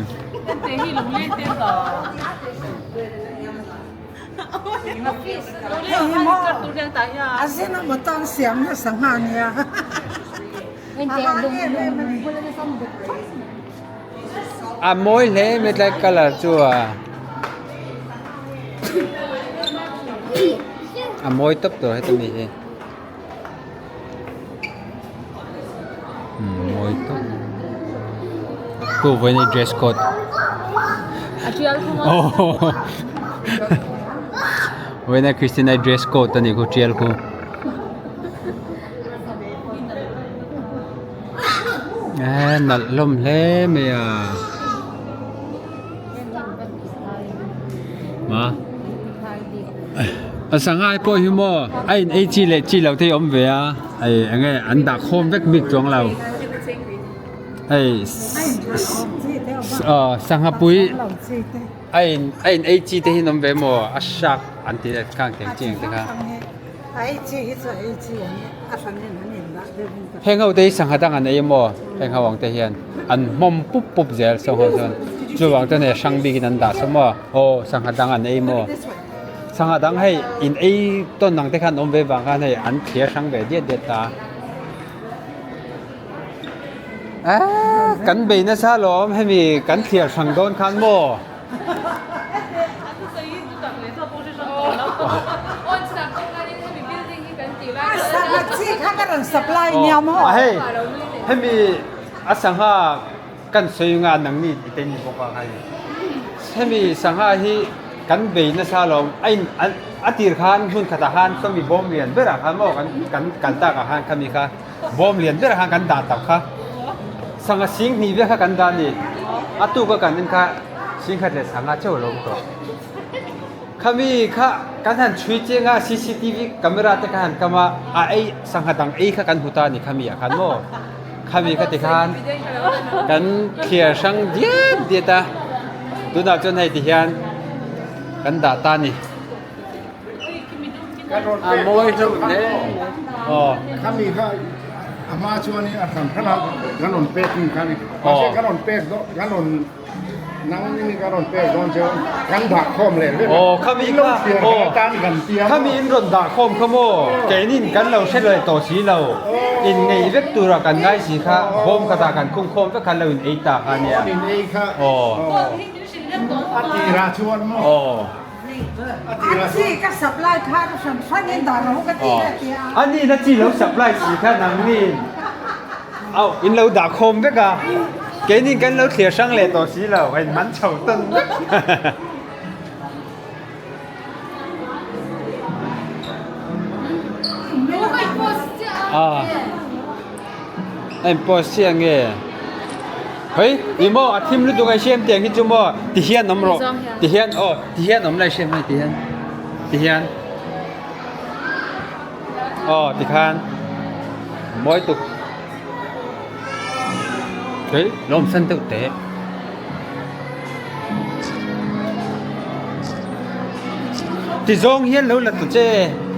A mawi hle mai tlai colour chu a a mawi tawp tawh heta mi hi. Mawi tawp tu vawiin hi dress code vawiin a Christina dress code a nih khu tial khu eh nalh hlawm hle mai a ma. A sangha pawh hi maw a in ei chi leh chi loh te hi a awm ve a hei eng nge an dah khawm vek bik chuang lo hei aw sangha pui a in a in ei chi te hi an awm ve maw a shark an tih leh khang teng chi ang te kha heng ho te hi sangha dang an ei a maw. Heng ho ang te hian an hmawm pup pup zel sangha chuan chuvang chuan hei hrang bikin an dah saw maw aw sangha dang an ei maw sangha dang hei in ei tawn ang te khan awm ve vang khan hei an thliar hrang ve diat diat ta a aaa kan bei nasa alawm hemi kan thliar hrang dawn khan maw. A hei hemi a sangha kan sawi nga nangni tih te ni bawk a hei hemi sangha hi kan bei nasa alawm a in a tir khan hmun khatah khan sawmi bawm lian berah khan maw kan kan kal takah khan khami kha. Bawm lian ber khan kan dah tak kha. Sangha sing hnih vek kha kan dah a ni. A tuk a kan en kha sing khat leh sangha chauh a lo awm tawh. Khami kha kan han chhui chiang a cctv camera te kha han kam a, a ei sangha dang ei kha kan hmu ta a ni khami ah khan maw. Khami kha tikhan kan thliar hrang diat diat a, tunah chuan hei tihian kan dah ta a ni. A mawi hlauh hle aw. Khami kha a hma chuan a hran hran a kan rawn pek hun kha ni. Mahse kan rawn pek dawn kan rawn nang ni kan rawn pek dawn chuan kan dah khawm leh vek a. Aw khami kha aw tan kan tia maw. Khami in rawn dah khawm kha maw keinin kan lo hre leh tawh si lo. In ngei vek tura kan ngai si kha bawm khatah kan khung khawm vek khan lo in ei ta kha nia. Aw in ei kha. Aw. A tirah chuan maw. Aw. A nihna chi lo supply si kha nangni au in lo dah khawm vek a keini kan lo thlir hrang leh tawh si lo a in man chho tawn vek. A in post chiah nge hei ih maw a thim lutuk a siam tiang hi chu maw ti hian awm rawh ti hian aw ti hian awm lai siam hei ti hian ti hian aw ti khan mawi tuk hei lawm san deuh teh ti zawng hian lo la tu che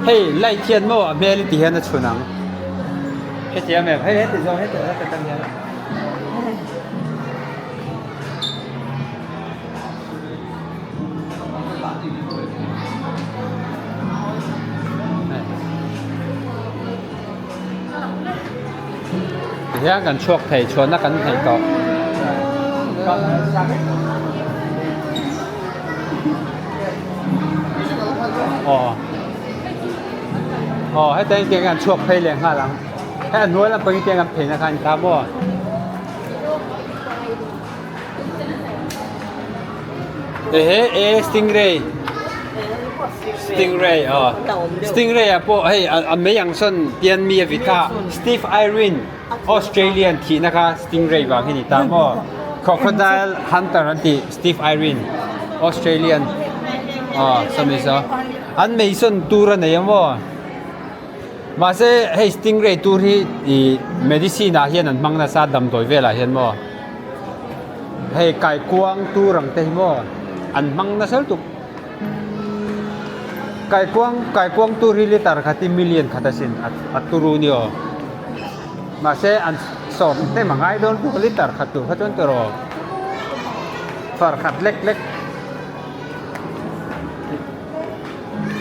hei light hian maw a hmel ti hian a chhun ang. Hetiang em hei heti zawng heti heti atang hian Tihian kan chhuak thei chhuahna kan hneih tawh. Aw. Aw heta in tiang hian an chhuak phei leh nghal ang hei a hnuai lampang in tiang an phei na kha a ni ta maw. Ehe e stingray stingray aw stingray ah pawh hei a mei ang sawn pian mi a vit kha Steve Irwin Australian thihna kha stingray vang hi a ni ta maw crocodile hunter an tih Steve Irwin Australian aw sawmi saw. An meisawn tur a nei a maw? Mahse hei stingray tur hi ih medicine ah hian an hmang nasa damdawi velah hian maw hei kaikuang tur ang te hi maw an hmang nasa lutuk kaikuang kaikuang tur hi liter khat hi million khat asin a turu nia aw mahse an sawm hnem a ngai dawn lutuk a liter khat tur kha chuan tiraw far khat lek lek.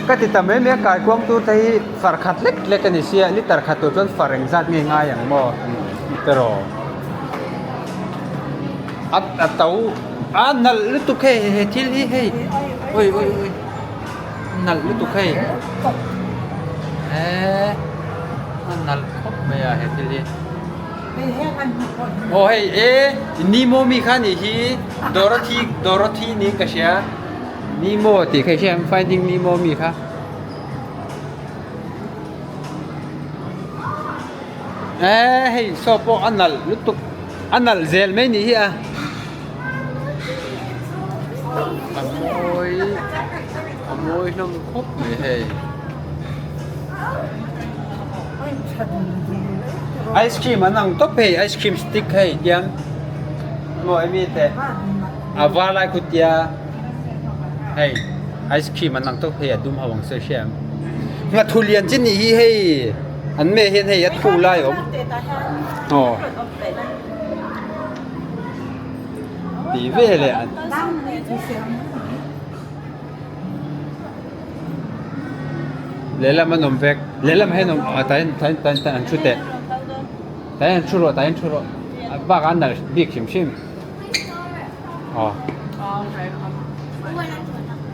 Ka ti ta mai mai a kaikuang tur te hi far khat lek lek a ni sia liter khat tur chuan far eng zat nge ngai ang maw tiraw a a to a nalh lutuk hei he thil hi hei ui ui ui nalh lutuk hei eee a nalh khawp mai a he thil hi. Aw hei e Nemo mi kha nih hi Dorothy Dorothy niin ka hria Nemo tih kha i hria em Finding Nemo mi kha e hei saw pawh a nalh lutuk a nalh zel mai nih hi a a mawi a mawi hlawm khawp mai hei. Ice cream an ang tawp hei ice cream stick hei tiang maw emi te a var lai khu tia hei ice cream an ang tawp hei a dum ho ang sawi hria ang nghathu lian chi nih hi hei an me hian hei a thu lai a awm aw. tih veleh an lehlam an awm vek lehlam hian awm ah tah hian tah hian tah hian an thu teh tah hian thu rawh tah hian thu rawh bakah an nalh bik hrim hrim aw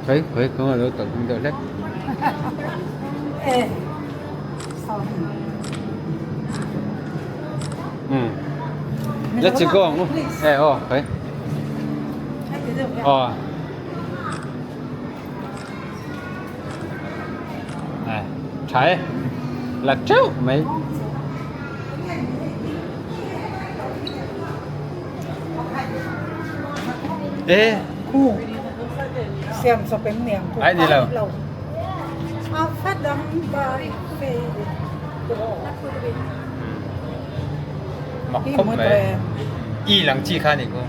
khawi khawi kawng alo tawlh hnung deuh hlek. Um let's go ang u e aw khawi aw eh tha e la teuh mai. E ai ni lo mak khawp mai i lang chi kha ni ku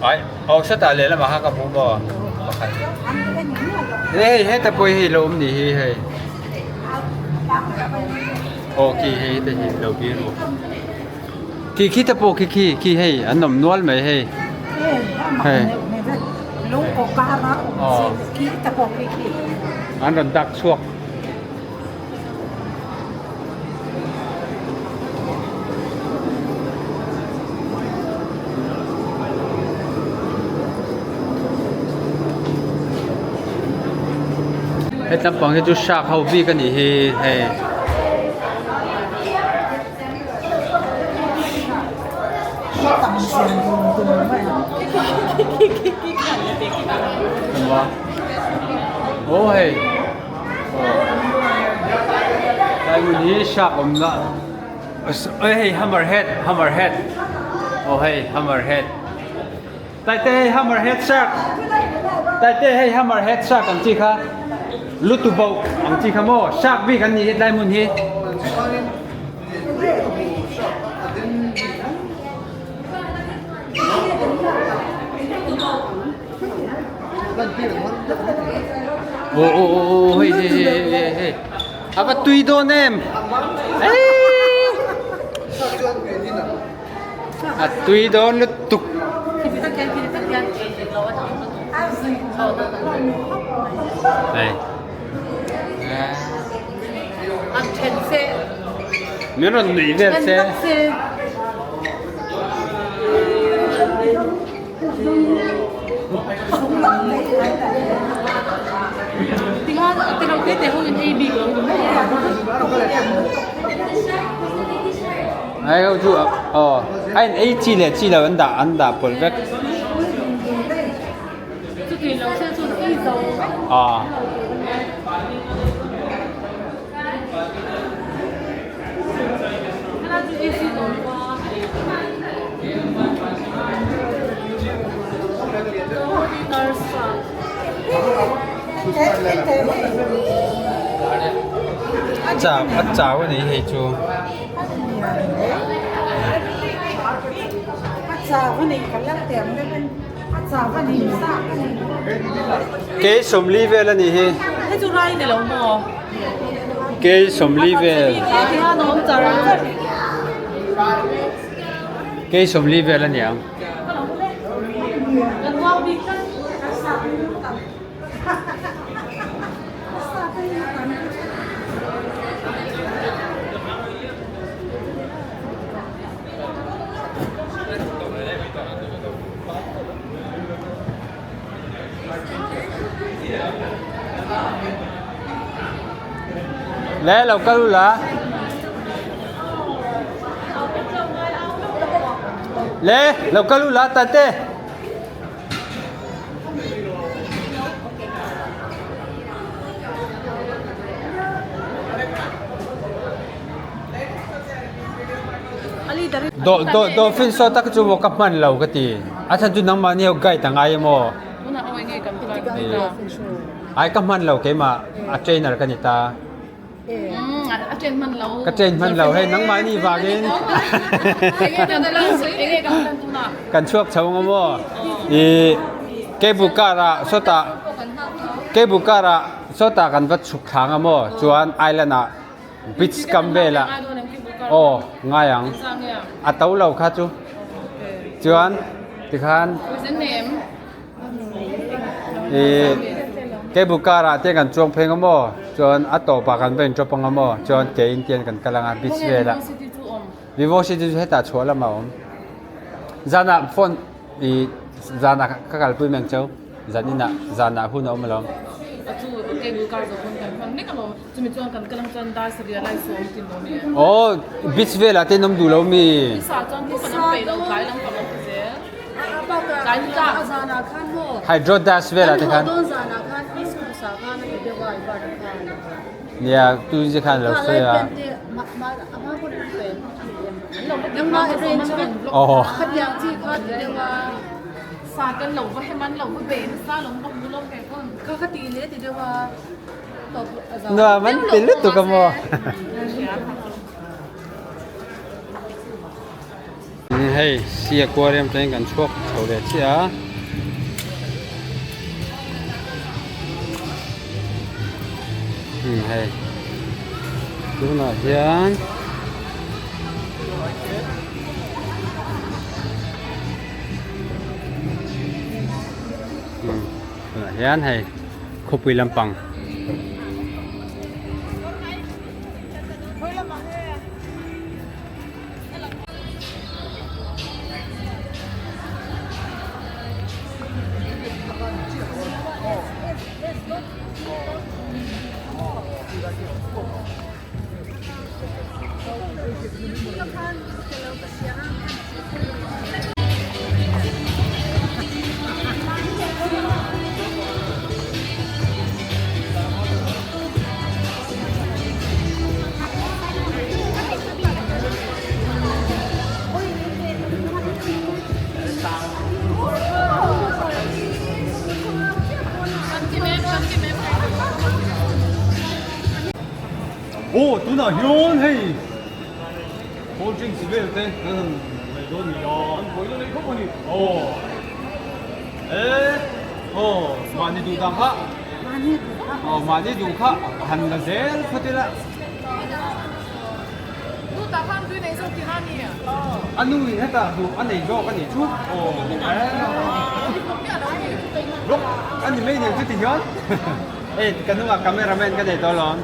ai aw sawtah lehlamah khan ka hmu maw pakhat hei heta pawh hi lo awm ni hi hei aw khi hei te hi lo bir bawk khi khi te pawh khi khi khi hei an awm nual mai hei hei aw an rawn dak chhuak. Hetlam pang hi chu shark ho bik a nih hi hei. Aw hei. Lai hmun hi shark awmna oi hei hammerhead hammerhead aw hei hammerhead taite hei hammerhead shark taite hei hammerhead shark ang chi kha lutuboh ang chi kha maw shark bik an ni hetlai hmun hi. Aw aw aw aw hei hei hei hei hei a va tui dawn em eii a tui dawn lutuk hei min rawn nuih vel se. Ai ho chu aw a in ei chi leh chi lo an dah an dah pawlh vek aw. Chau a chau a ni hei chu. Kei 40 vel a nih hi. Kei 40 vel. Kei 40 vel a ni ang. Le lo kal ula le lo kal ula tate. Dolphin saw tak chu maw ka hman lo ka ti. A chhan chu nangmah nia guide a ngai emaw. Ai ka hman lo keimah a trainer ka ni ta. Ka train hman lo hei nangmah ni vangin. Kan chhuak chho ang maw. I cable car ah sawtah cable car ah sawtah kan va chhuk thlang a maw chuan island ah Beach kam velah aw ngai ang a to lo kha chu. Chuan tikhan ih cable car ah te kan chuang phei ang maw chuan a tawpah kan va in drop ang maw chuan ke in te kan kal ang a beach velah vivo city chu hetah chhuah lamah a awm zanah phone ih zanah ka kalpui mai ang cheu zaninah zanah hun a awm alawm. Aw beach velah te an awm duh lo mi? Hydro dash velah te khan nia tu khan lo sawi a aw Nuam an ti lutuk a maw? Hei sea aquarium atangin kan chhuak chho leh chiah a. Hei tunah hian tunah hian hei. Khawpui lampang. Aw tunah hian hei cold drinks vel te kan han lei dawn ni a an pawina nei khawp a ni aw e aw mahni duh dan kha aw mahni duh kha han la zel phawt ila a nu in hetah duh a nei zawk a nih chu aw e rawk a ni mai nen chuti hian. Hei ka hnungah camera man ka nei tawh alawm.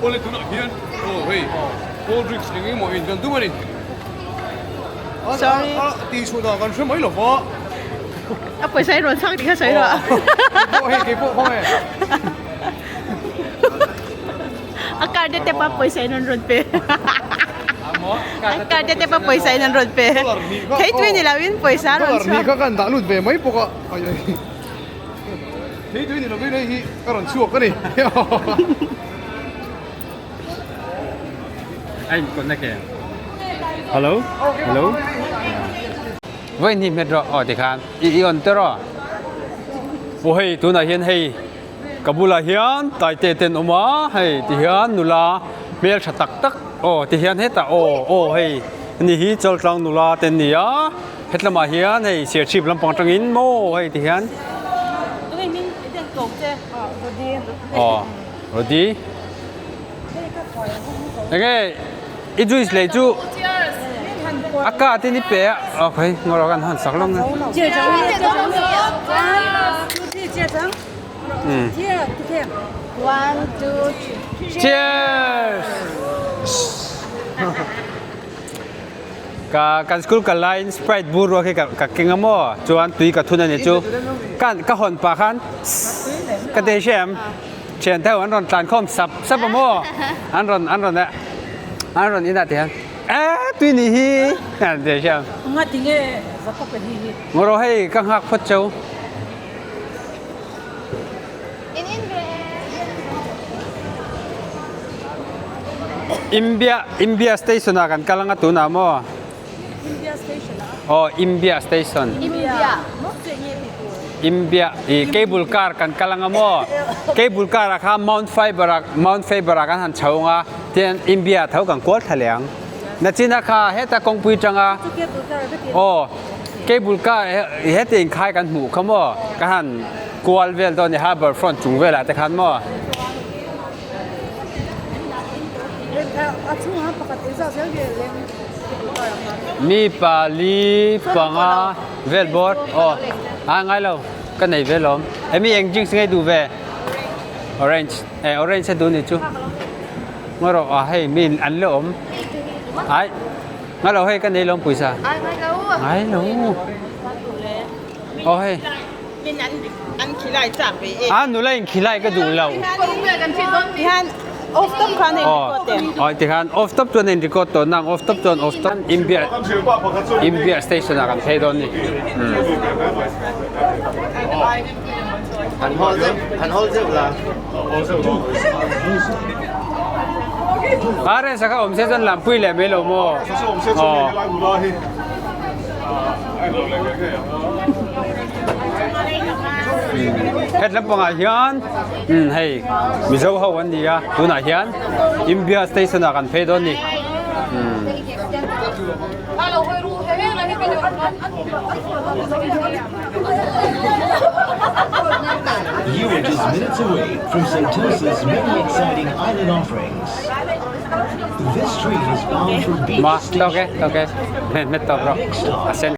Awle tunah hian aw hei cold drinks eng emaw in kan tum a ni. Sorry. Tih chhuah dan kan hre mai lo va. A pawisa hi rawn chhak tih kha sawi rawh. Keipawh hei keipawh khaw nge. A card te pa pawisa in an rawn pe. A card te pa pawisa in an rawn pe. Thei tui ni lo in pawisa a rawn chhuak. Dollar ni kha kan dah lut ve mai bawk a. Ai ai. Thei tui ni lo in hei hi ka rawn chhuak a ni. A in kawt na ke. Hello. Hello. Voi hnih hmet rawh aw tikhan i on te rawh. Aw hei tunah hian hei Ka bulah hian taite te an awm a hei ti hian nula hmeltha tak tak aw ti hian hetah aw aw hei ani hi chaltlang nula te an ni a hetlamah hian hei serchhip lampang atangin maw hei ti hian aw rody enge i juice lei chu a card in i pe a aw khawi ngaw kan han sak lawng a. One, two, three. Cheers! Ka kan school kal laiin Sprite bur ruak hi ka ka keng a maw chuan tui ka thun a ni chu kan ka hawn pah khan ka ti hre em thian te ho an rawn tlan khawm sap sap a maw an rawn an rawn eh an rawn inah ti hian eh tui nih hi an ti hre em. Ngaw rawh hei ka nghak phawt cheu. In in ve e. Imbia Imbia station ah kan kal anga tunah maw? Imbia station ah? Aw Imbia station. Imbia. Imbia i cable car kan kal anga maw? Cable car ah khan Mount Faber ah Mount Faber ah kan han chho anga tian Imbia tho kan kual thla leh ang. Nachina kha heta kawngpui tanga aw cable car heti inkhai kan hmuh kha maw ka han kual vel dawn a ni harbour front chung velah te khan maw. Mi pali panga vel bawr aw a ngai lo ka nei ve lawm emi eng drinks nge duh ve orange eh orange a duh ni chu. Ngaw rawh a hei mi an la awm ai nga lo hei ka nei lawm pawisa ngai lo aw hei a nula in khilai ka duh lo aw tikhan off top chuan a in record tawh nang off top chuan off top inbiak inbiak station ah kan phei dawn a ni. A reng sakha awm se chuan lampui leh mai lo maw? Aw. Het lampangah hian hei Mizo ho an ni a tunah hian Imbia station ah kan phei dawn a ni. You are just minutes away from Sentosa's many exciting island offerings. This train is bound for Beach Ma, Station. okay, okay. Met tawp rawh. A sen.